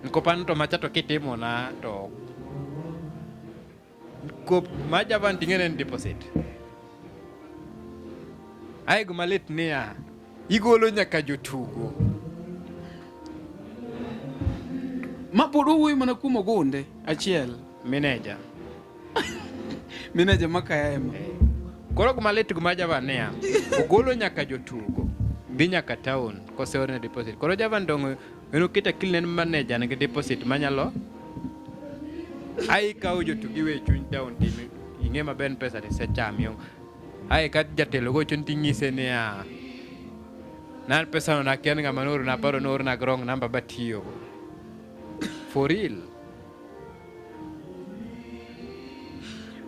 Speaker 3: Nkopan to macha to kitimona to kop ma Javan ting'e en deposit. Ae gima lit niya, igolo nyaka jotugo.
Speaker 9: Ma pod owuoyo mana kuom Ogunde achiel.
Speaker 3: Manager.
Speaker 9: Manager ma Kayema.
Speaker 3: Koro gima lit gima Javan niya, ogolo nyaka jotugo. Dhi nyaka town koseorne deposit. Koro Javan dong' en oketo akili ne en manager nigi deposit manyalo ai ikawo jotugo iwe chuny town tim ing'e maber ni pesa tisecham yo. Ai ka jatelo gocho ni ting'ise niya nan pesa no nakia ni ng'ama noorna aparo noorna gi wrong number batiyogo. For real.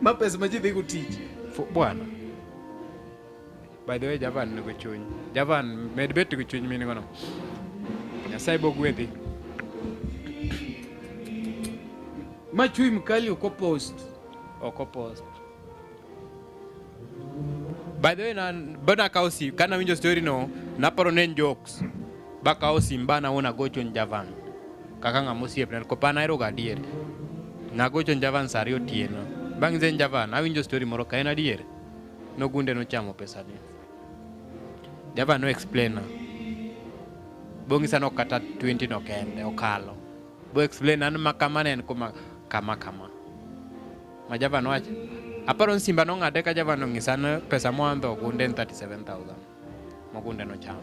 Speaker 9: Ma pesa ma ji dhigo tich.
Speaker 3: Bwana. By the way, Javan nigi chuny. Javan med bet gi chuny min gono. Nyasaye bo gwedhi.
Speaker 9: Ma chui mkali ok opost.
Speaker 3: Ok opost. By the way, na bana kawo sim, kana winjo story no, naparo ne en jokes. Ba kawo sim ba nawuon agocho ni Javan. Kaka ng'ama osiepna, kopa an ahero ga adier. Nagocho ni Javan saa ariyo otieno. Bang' zen Javan, awinjo story moro ka en adier. Nogunde nochamo pesa ni. Javan no explain na. Bong'isa no kata 20 no kende, okalo. Bo explain an ma kama ne en kuma kama kama. Ma Javan wacho. Aparo ni simba nong'ade ka Javan ong'isa ni pesa moandho ogunde en 37,000. Mogunde nochamo.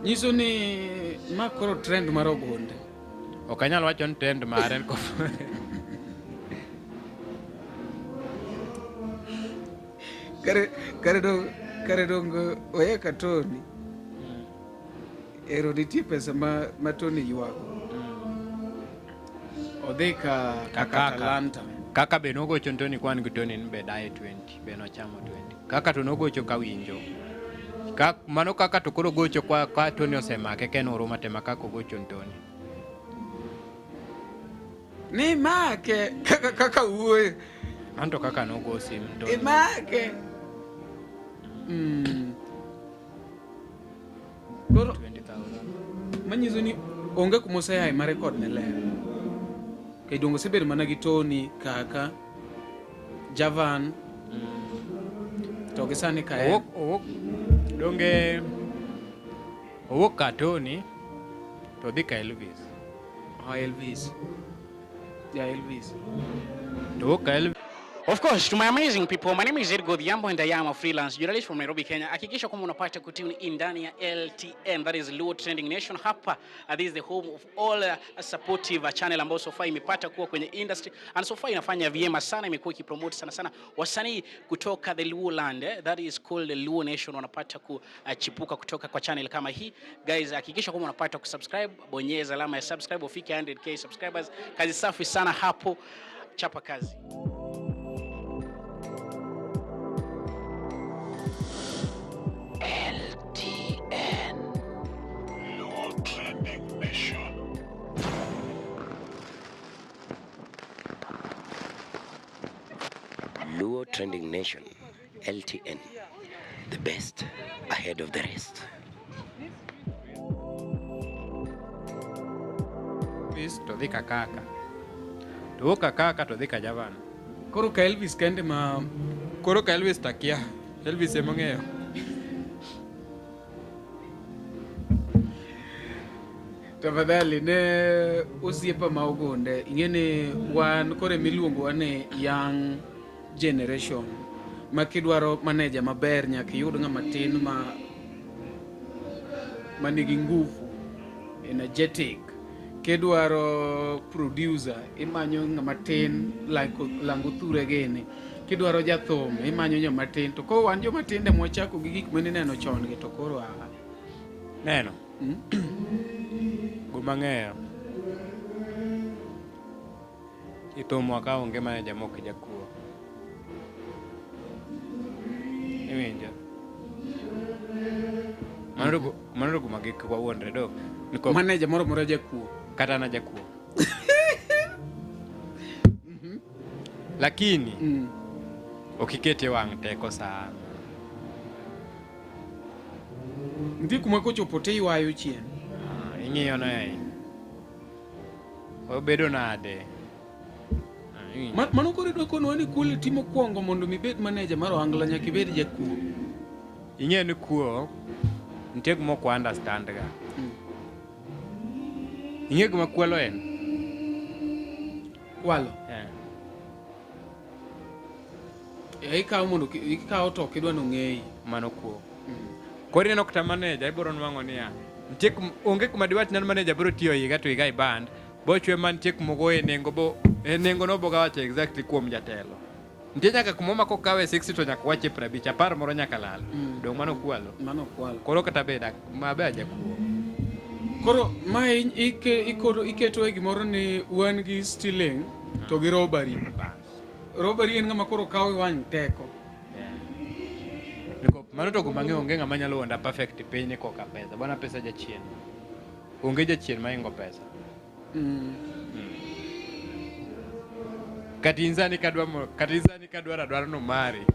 Speaker 9: Nyiso ni ma koro trend mar Ogunde.
Speaker 3: Ok anyal wacho ni trend mare en
Speaker 9: Kare dong oye ka Tony. Ero nitie pesa ma Tony ywago. Odhi ka
Speaker 3: Kaka.
Speaker 9: Atalanta.
Speaker 3: Kaka be nogocho ni Tony kwan gi Tony ni be daye 20, be nochamo 20. Kaka to nogocho ka winjo. Ka, mano kaka to koro gocho kwa ka Tony osemake ken Huruma tema kaka ogocho ni Tony.
Speaker 9: Ni make kaka kaka wuoyo.
Speaker 3: Anto kaka nogo sim Tony.
Speaker 9: Imake. Koro
Speaker 3: 20,000.
Speaker 9: Manyiso ni onge kuma oseaye ma record ne ler. Kidongo osebedo mana gi Tony, Kaka, Javan. To gi sani ka en.
Speaker 3: Owuok owuok donge owuok ka Tony to odhi ka Elvis.
Speaker 9: Oh, Elvis. Ja Elvis.
Speaker 3: To owuok ka Elvis.
Speaker 2: Of course, to my amazing people, my name is Edgar Odhiambo and I am a freelance journalist from Nairobi, Kenya. Hakikisha kwamba unapata kutune in ndani ya LTN, that is Luo Trending Nation. Hapa, this is the home of all supportive channel ambayo so far imepata kuwa kwenye industry and so far inafanya vyema sana, imekuwa ikipromote sana sana wasanii kutoka the Luo land, that is called the Luo Nation, wanapata kuchipuka kutoka kwa channel kama hii. Guys, hakikisha kwamba unapata kusubscribe, bonyeza alama ya subscribe ufike 100k subscribers. Kazi safi sana hapo, chapa kazi. LTN.
Speaker 6: Luo Trending Nation.
Speaker 5: Luo Trending Nation, LTN, the best ahead of the rest.
Speaker 3: Elvis to dhi ka Kaka. To owuok ka Kaka to dhi ka Javan.
Speaker 9: Koro ka Elvis kende ma
Speaker 3: Koro ka Elvis takia. Elvis ema ong'eyo.
Speaker 9: Tafadhali ne osiepa ma Ogunde, ing'e ni wan koro emiluongowa ni young generation ma kidwaro manager maber nyaka iyud ng'ama tin ma manigi nguvu, energetic. Kidwaro producer imanyo ng'ama tin like Lango Thure gini. Kidwaro jathum imanyo joma tin. To koro wan joma tindo ema wachako gi gik mane ineno chon gi to koro a
Speaker 3: Neno. Gima ang'eyo. E thumwa ka onge manager mok jakuo. Iwinjo? Mano to gima kik wawuondre do. Nikop
Speaker 9: Manager moro moro jakuo.
Speaker 3: Kata na jakuo. Lakini ok ikete wang' teko sana.
Speaker 9: Nitie kuma kochopo to iywayo chien.
Speaker 3: Ah, ing'iyo ne. Obedo nade? Ah,
Speaker 9: mano koro idwa konowa ni quality mokwongo mondo mi ibed manager mar ohangla nyaka ibed jakuo.
Speaker 3: Ing'eyo ni kuo nitie gima ok wa understand ga. Ing'eyo gima kwalo en?
Speaker 9: Kwalo?
Speaker 3: Yeah.
Speaker 9: E, ikawo mondo ikawo to ok idwa ni ong'eyi.
Speaker 3: Mano kuo. Koro ineno kata manager ibiro nwang'o niya, nitie onge kuma diwach ni manager biro tiyo higa to higa i band, bochwe ma nitie kuma ogoye nengo bo e nengo no boga wacho exactly kuom jatelo. Nitie nyaka kuma omako kawe 60 to nyaka wache 50, apar moro nyaka lal. Dong' mano kwalo.
Speaker 9: Mano kwalo.
Speaker 3: Koro kata bed ma be ajakuo.
Speaker 9: Koro ma iketo e gimoro ni wan gi stealing to gi robbery. Robbery en ng'ama koro kawo wang' teko.
Speaker 3: Mano to gima ang'eyo onge ng'ama nyalo wuonda perfect e piny ni koka pesa. Bwana pesa jachien. Onge jachien maingo pesa. Kata in sani kadwa kata in sani kadwaro adwaro ni omari.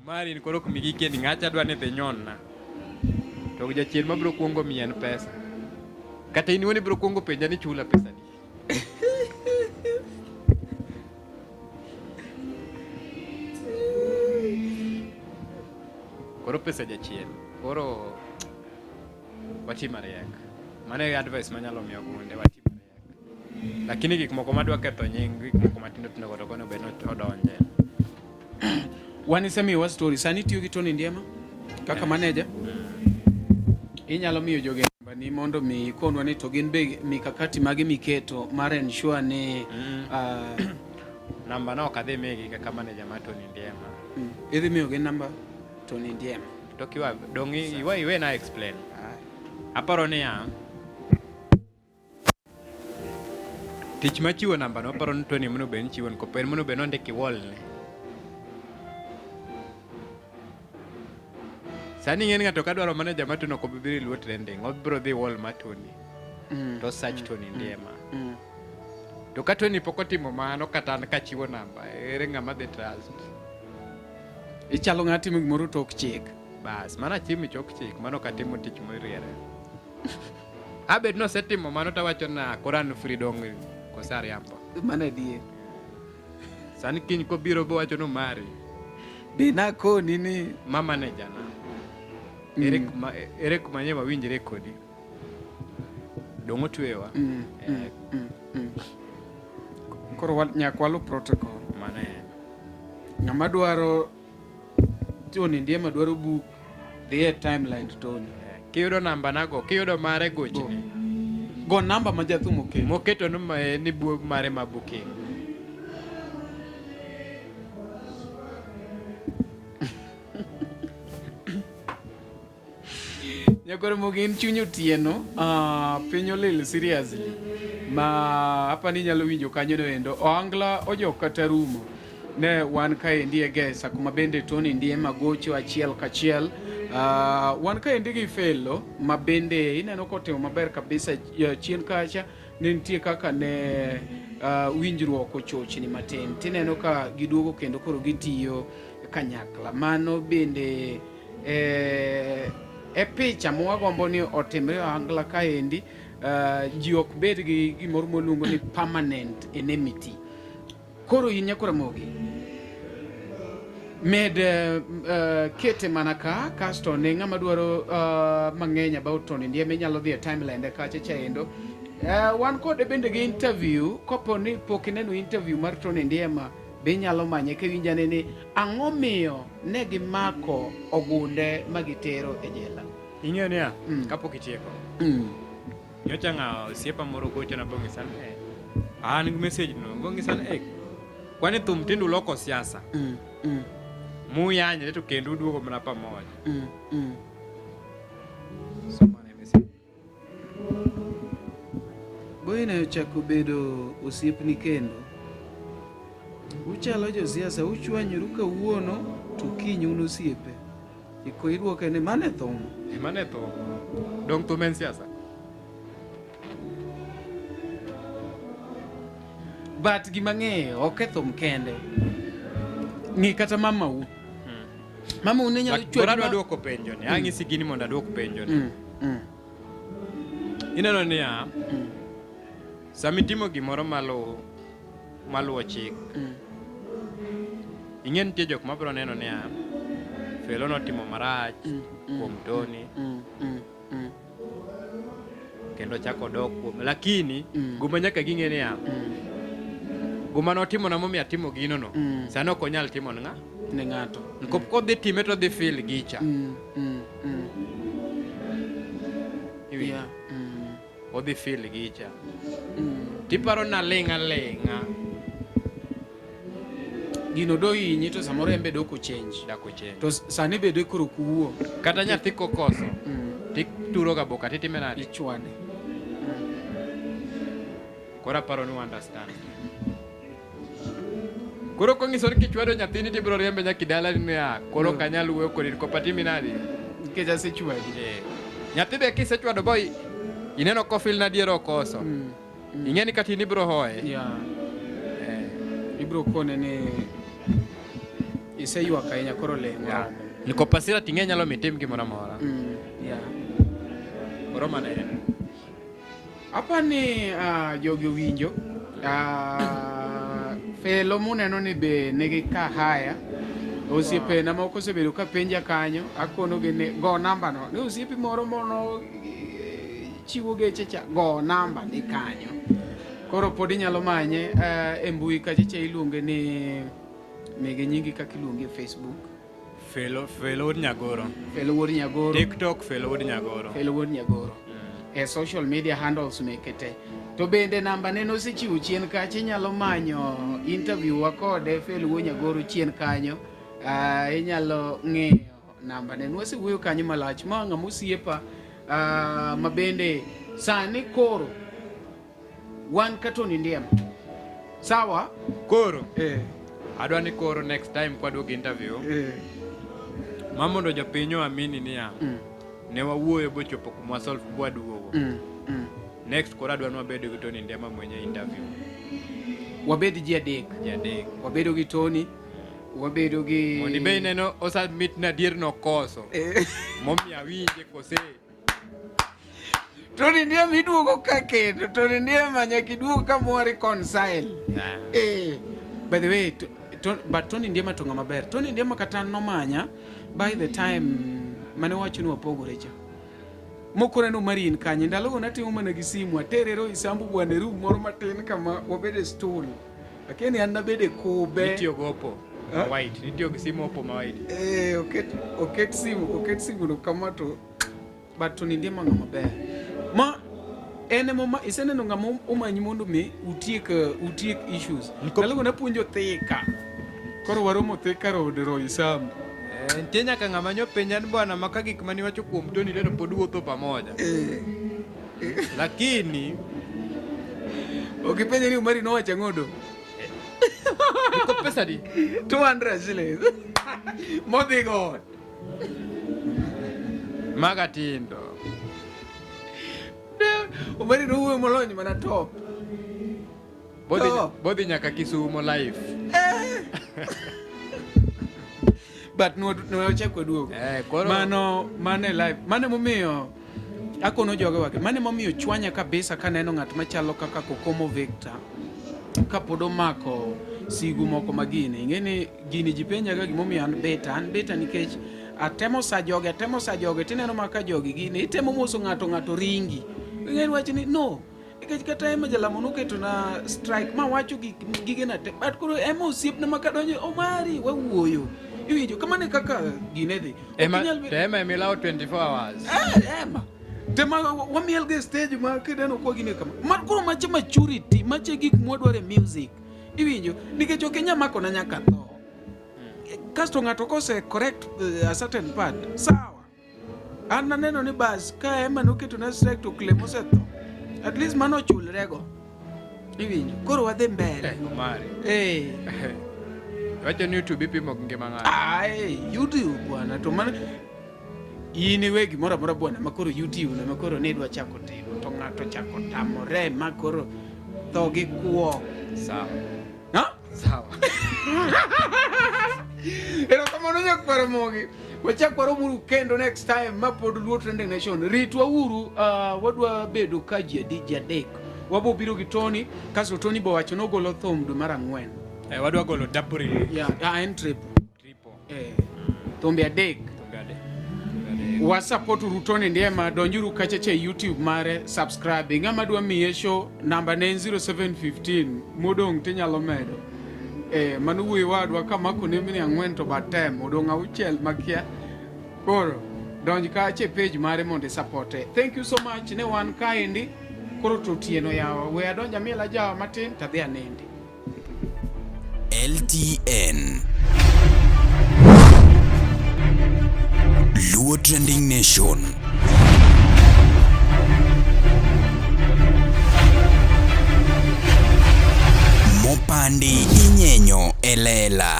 Speaker 3: Omari ni koro ok migi keni ng'acha dwa ni dhi nyonna. To jachien mabiro kuongo miyi en pesa. Kata in iwuon ibiro kuongo penja ni chula pesa di. Koro pesa jachien. Koro wati mariek. Mano e advice manyalo miyo gunde wati mariek. Lakini gik moko madwa ketho nying gik moko matindo tindo go to ok onego bed ni odonje.
Speaker 9: Wan isemiyowa story. Sani itiyo gi Tony Ndiema kaka manager. Inyalo miyo joge namba ni mondo mi ikonwa ni to gin be mikakati mage miketo mar ensure ni
Speaker 3: Namba no ok adhi migi kaka manager mar Tony Ndiema.
Speaker 9: Idhi miyogi namba Tony Ndiema.
Speaker 3: To kiwa dong' iwe iwe na explain. Aparo niya tich ma chiwo namba no aparo ni Tony monego bed ni chiwo ni en monego bed ni ondiko i wall ne. Sani ing'e ni ng'ato ka dwaro manager ma Tony ok obi biro Luo Trending, obiro dhi wall ma Tony. To search Tony Ndiema. To ka Tony pok otimo mano kata an kachiwo namba, ere ng'ama dhi trust?
Speaker 9: Ichalo ng'a timo gimoro tok chik.
Speaker 3: Bas, mano achimo chok chik, mano ok atimo tich moriere. Abed nosetimo mano tawacho na koro an free dong koso ariambo.
Speaker 9: Mano adier.
Speaker 3: Sani kiny kobiro bowacho ni mari.
Speaker 9: Be nakoni ni
Speaker 3: Ma manager na. Ere kuma ere kuma nye wawinjre kodi. Dong otwewa. Eh,
Speaker 9: koro nyaka walu protocol.
Speaker 3: Mano en.
Speaker 9: Ng'ama dwaro Tony Ndiema dwaro book dhi e timeline Tony.
Speaker 3: Kiyudo namba nago, kiyudo mare gochni.
Speaker 9: Go namba ma jathum oketo.
Speaker 3: Moketo ni ni mare ma booking.
Speaker 9: Nyakoro mogin chuny otieno, piny olil seriously. Ma apa ni inyalo winjo kanyo no endo. Oangla ojok kata rumo. Ne wan kaendi e Gesa kuma bende Tony Ndiema gocho achiel kachiel. Wan kaendi gi Felo ma bende ineno kotimo maber kabisa chien kacha ne nitie kaka ne winjruok ochochni matin. Tineno ka giduogo kendo koro gitiyo kanyakla. Mano bende e picha mwagombo ni otimre ohangla kaendi, ji ok bed gi gimoro moluongo ni permanent enmity. Koro in Nyakor Ramogi, med kete mana ka kasto ne ng'ama dwaro mang'eny about Tony Ndiema inyalo dhi e timeline kacha chaendo. Wan kode bende gi interview, kopo ni pok ineno interview mar Tony Ndiema be inyalo manye kiwinjo ane ni ang'o miyo ne gimako ogunde ma gitero e jela.
Speaker 3: Ing'eyo niya, kapok itieko. Nyocha ng'a osiepa moro gochona bong'isa ni eh, an gi message no bong'isa ni eh, kwani thum tinde uloko siasa. Muyanyre to kendo uduogo mana pamoja. So mano e message.
Speaker 9: Boyne ochako bedo osiepni kendo. Uchalo josiasa, uchwanyoru kawuono to kiny un osiepe. Iko idwoke ni mane thum.
Speaker 3: Eh, mane thum. Dong thum en siasa.
Speaker 9: But gima ng'eyo ok e thum kende. Ng'i kata mamau. Mamau ne nyalo
Speaker 3: chwadi. Adwa duoko penjo ni. Ang'isi gini mondo aduok penjo ni. Ineno niya, sama itimo gimoro maluwo maluwo chik, ing'e nitie jok mabiro neno niya, Felo notimo marach kuom Tony kendo chako dok kuome. Lakini guma nyaka ging'e niya, guma notimona momiyo atimo gino no, sani ok onyal timo ne ng'a?
Speaker 9: Ne ng'ato.
Speaker 3: Nikop kodhi time to odhi feel gicha. Iwinjo?
Speaker 9: Yeah.
Speaker 3: Odhi feel gicha. Tiparo naling' aling'a.
Speaker 9: Gino do hinyi to samoro en be dok ochange.
Speaker 3: Dak ochange.
Speaker 9: To sani be de koro kuwuo.
Speaker 3: Kata nyathi kokoso, tituro ga boka titime nade?
Speaker 9: Ichwade.
Speaker 3: Koro aparo ni understand. Koro kong'iso ni kichwado nyathini tibiro riembe nyaka idalani niya, koro ok anyal wuoyo kodi kopa timi nadi?
Speaker 9: Nikech asechwadi.
Speaker 3: Eh. Nyathi be kisechwado boy ineno kofil na adier okoso. Ing'e ni kata in ibiro hoye.
Speaker 9: Yeah. Ibiro kone ni iseywak ahinya koro ling'
Speaker 3: Yeah.
Speaker 9: moromo.
Speaker 3: Nikopa sira ting'e nyalo mi tim gimoro amora.
Speaker 9: Yeah.
Speaker 3: Koro mano en.
Speaker 9: Apa ni jogi owinjo. Felo muneno ni be nigi kahaya. Osiepena moko osebedo ka penja kanyo, akonogi ni go namba no. Ni osiepi moro mono chiwo geche cha, go namba ni kanyo. Koro pod inyalo manye e mbui kacha cha iluonge ni migi nyingi kaka iluonge e Facebook.
Speaker 3: Felo Felo Wuod Nyagoro.
Speaker 9: Felo Wuod Nyagoro.
Speaker 3: TikTok Felo Wuod Nyagoro.
Speaker 9: Felo Wuod Nyagoro. E social media handles meke te. To bende namba ne nosechiwo chien kacha inyalo manyo interview wa kode Felo Wuod Nyagoro chien kanyo. Inyalo ng'iyo namba ne. Nwasewuoyo kanyo malach ma ng'ama osiepa ma bende sani koro wan ka Tony Ndiema. Sawa?
Speaker 3: Koro. Adwa ni koro next time kwaduogo interview. Ma mondo jopiny oamini niya, ne wawuoyo bochopo kuma solve bwaduogo. Next koro adwa ni wabed gi Tony Ndiema mwenye interview.
Speaker 2: Wabed ji adek.
Speaker 3: Ji adek.
Speaker 2: Wabedo gi Tony, wabedo gi
Speaker 3: Mondo ibe ineno osubmit na adier nokoso. Momiyo awinje kose.
Speaker 9: Tony Ndiema iduogo ka kendo Tony Ndiema nyaka iduog ka mwa reconcile. Eh,
Speaker 2: by the way, to, to, but Tony Ndiema to ng'ama ber. Tony Ndiema kata nomanya by the time mane wacho ni wapogore cha. Mokore no marin kanye ndalogo natimo mana gi simu atere Roysambu bwana e room moro matin kama wabede stool. Lakini an nabede kube.
Speaker 3: Nitiyo gi Oppo ma white. Nitiyo gi simu Oppo ma white.
Speaker 9: Eh, oket oket simu oket simu no kama to
Speaker 2: but Tony Ndiema ng'ama ber. Ma en ema iseneno ng'ama omanyi mondo mi utiek utiek issues. Ndalogo napuonjo Thika. Koro waromo Thika Road Roysambu.
Speaker 3: Eh, nitie nyaka ng'ama nyopenja ni bwana maka gik mane iwacho kuom Tony Leno pod wuotho pamoja. Lakini
Speaker 9: Ok ipenje ni Umari nowacho ang'o do?
Speaker 3: Niko pesa di?
Speaker 9: 200 shillings. Modhi go.
Speaker 3: Maga tindo.
Speaker 9: Umari nowuoyo molony mana top.
Speaker 3: Bodhi,
Speaker 9: Oh.
Speaker 3: bodhi nyaka Kisumo live.
Speaker 2: But nwachako waduogo.
Speaker 3: Eh, koro
Speaker 2: Mano mano e live. Mano emomiyo akono joge wake. Mano emomiyo chwanya kabisa kaneno ng'at machalo kaka Kokomo Victor kapod omako sigu moko magini. Ing'e ni gini ji penjaga gimomiyo an beta. An beta nikech atemo sa joge, atemo sa joge, tineno ma ka jogi gini, itemo moso ng'ato ng'ato ringi. Ing'e ni wach ni no. Nikech kata Emma Jalamo noketo na strike ma wacho gik gigena te. But koro Emma osiepna ma kadonjo Omari wawuoyo. Iwinjo kamano e kaka gine dhi. Ok
Speaker 3: Emma,
Speaker 2: inyal bedo-
Speaker 3: to Emma emilawo 24 hours.
Speaker 2: Eh, Emma. Tema wamiel ga e stage ma kineno kwa gine kama. Ma koro mache maturity, mache gik mwadwaro e music. Iwinjo nikech ok inyal makona nyaka tho. Kasto ng'ato kose correct a certain part, sawa. An naneno ni bas ka Emma noketo na strike to Clem osetho. At least mano ochulrego. Iwinjo. Koro wadhi mbele.
Speaker 3: Eh, Omari.
Speaker 2: Eh.
Speaker 3: Wacho ni YouTube ipimo gi ngima ng'ato.
Speaker 2: Ai, YouTube bwana to mano in iwe gimoro amora bwana ma koro YouTube na ma koro nidwa chako timo to ng'ato chako tamore ma koro tho gi kuo.
Speaker 3: Sawa.
Speaker 2: Ha?
Speaker 3: Sawa.
Speaker 9: Erokamano nyakwar Mogi. Wachak waromuru kendo next time ma pod Luo Trending Nation.
Speaker 2: Ritwa uru wadwa bedo ka ji adi ji adek. Wabo biro gi Tony, kasto Tony bo wacho nogolo thum dwe mar ang'wen.
Speaker 3: Eh, wadwa golo double release.
Speaker 2: Yeah, en triple.
Speaker 3: Triple.
Speaker 2: Eh, thumbe adek.
Speaker 3: Thumbe adek. Thumbe adek.
Speaker 2: Wasupport uru Tony Ndiema, donjuru kacha cha e YouTube mare, subscribe. Ng'ama dwa miye show, namba ne en 0715, modong' tinyalo medo. Eh, mano wuoyi wadwa kamako nembni ang'wen to batem, odong' auchiel makia. Koro, donj kacha e page mare mondo isapote. Thank you so much, ne wan kaendi. Koro to otieno yawa, we adonj amiel ajawa matin tadhi anindi.
Speaker 1: LTN Luo Trending Nation. Mopandi inyenyo e lela.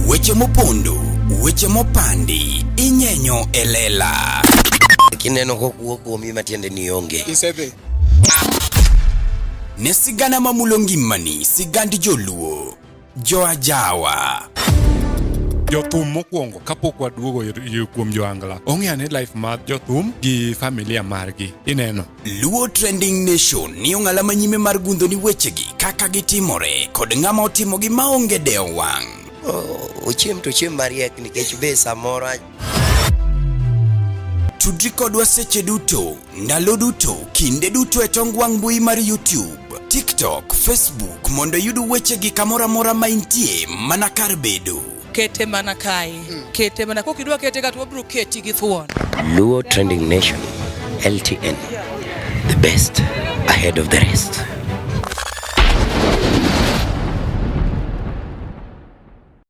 Speaker 1: Weche mopondo, weche mopandi, inyenyo e lela.
Speaker 5: Kineno kokuo kuomi matiende ni onge.
Speaker 6: Isedhi.
Speaker 1: Ne sigana mamulo ngimani, sigand joluo. Joajawa.
Speaker 6: Jothum mokwongo kapok waduogo kuom joangla ong'e ane life mar jothum gi familia margi ineno.
Speaker 1: Luo Trending Nation ni ong'ala manyime mar gundho ni wechegi kaka gitimore kod ng'ama otimogi maonge dewo wang'.
Speaker 5: Ochiem to ochiem mariek nikech be samoro
Speaker 1: Tudri kodwa seche duto, ndalo duto, kinde duto e tong wang' mbui mar YouTube, TikTok, Facebook mondo iyud wechegi kamoro amora ma intie mana kar bedo.
Speaker 7: Kete mana kae. Kete mana kok idwa kete ka to wabiro keti gi thuon.
Speaker 5: Luo Trending Nation, LTN, the best ahead of the rest.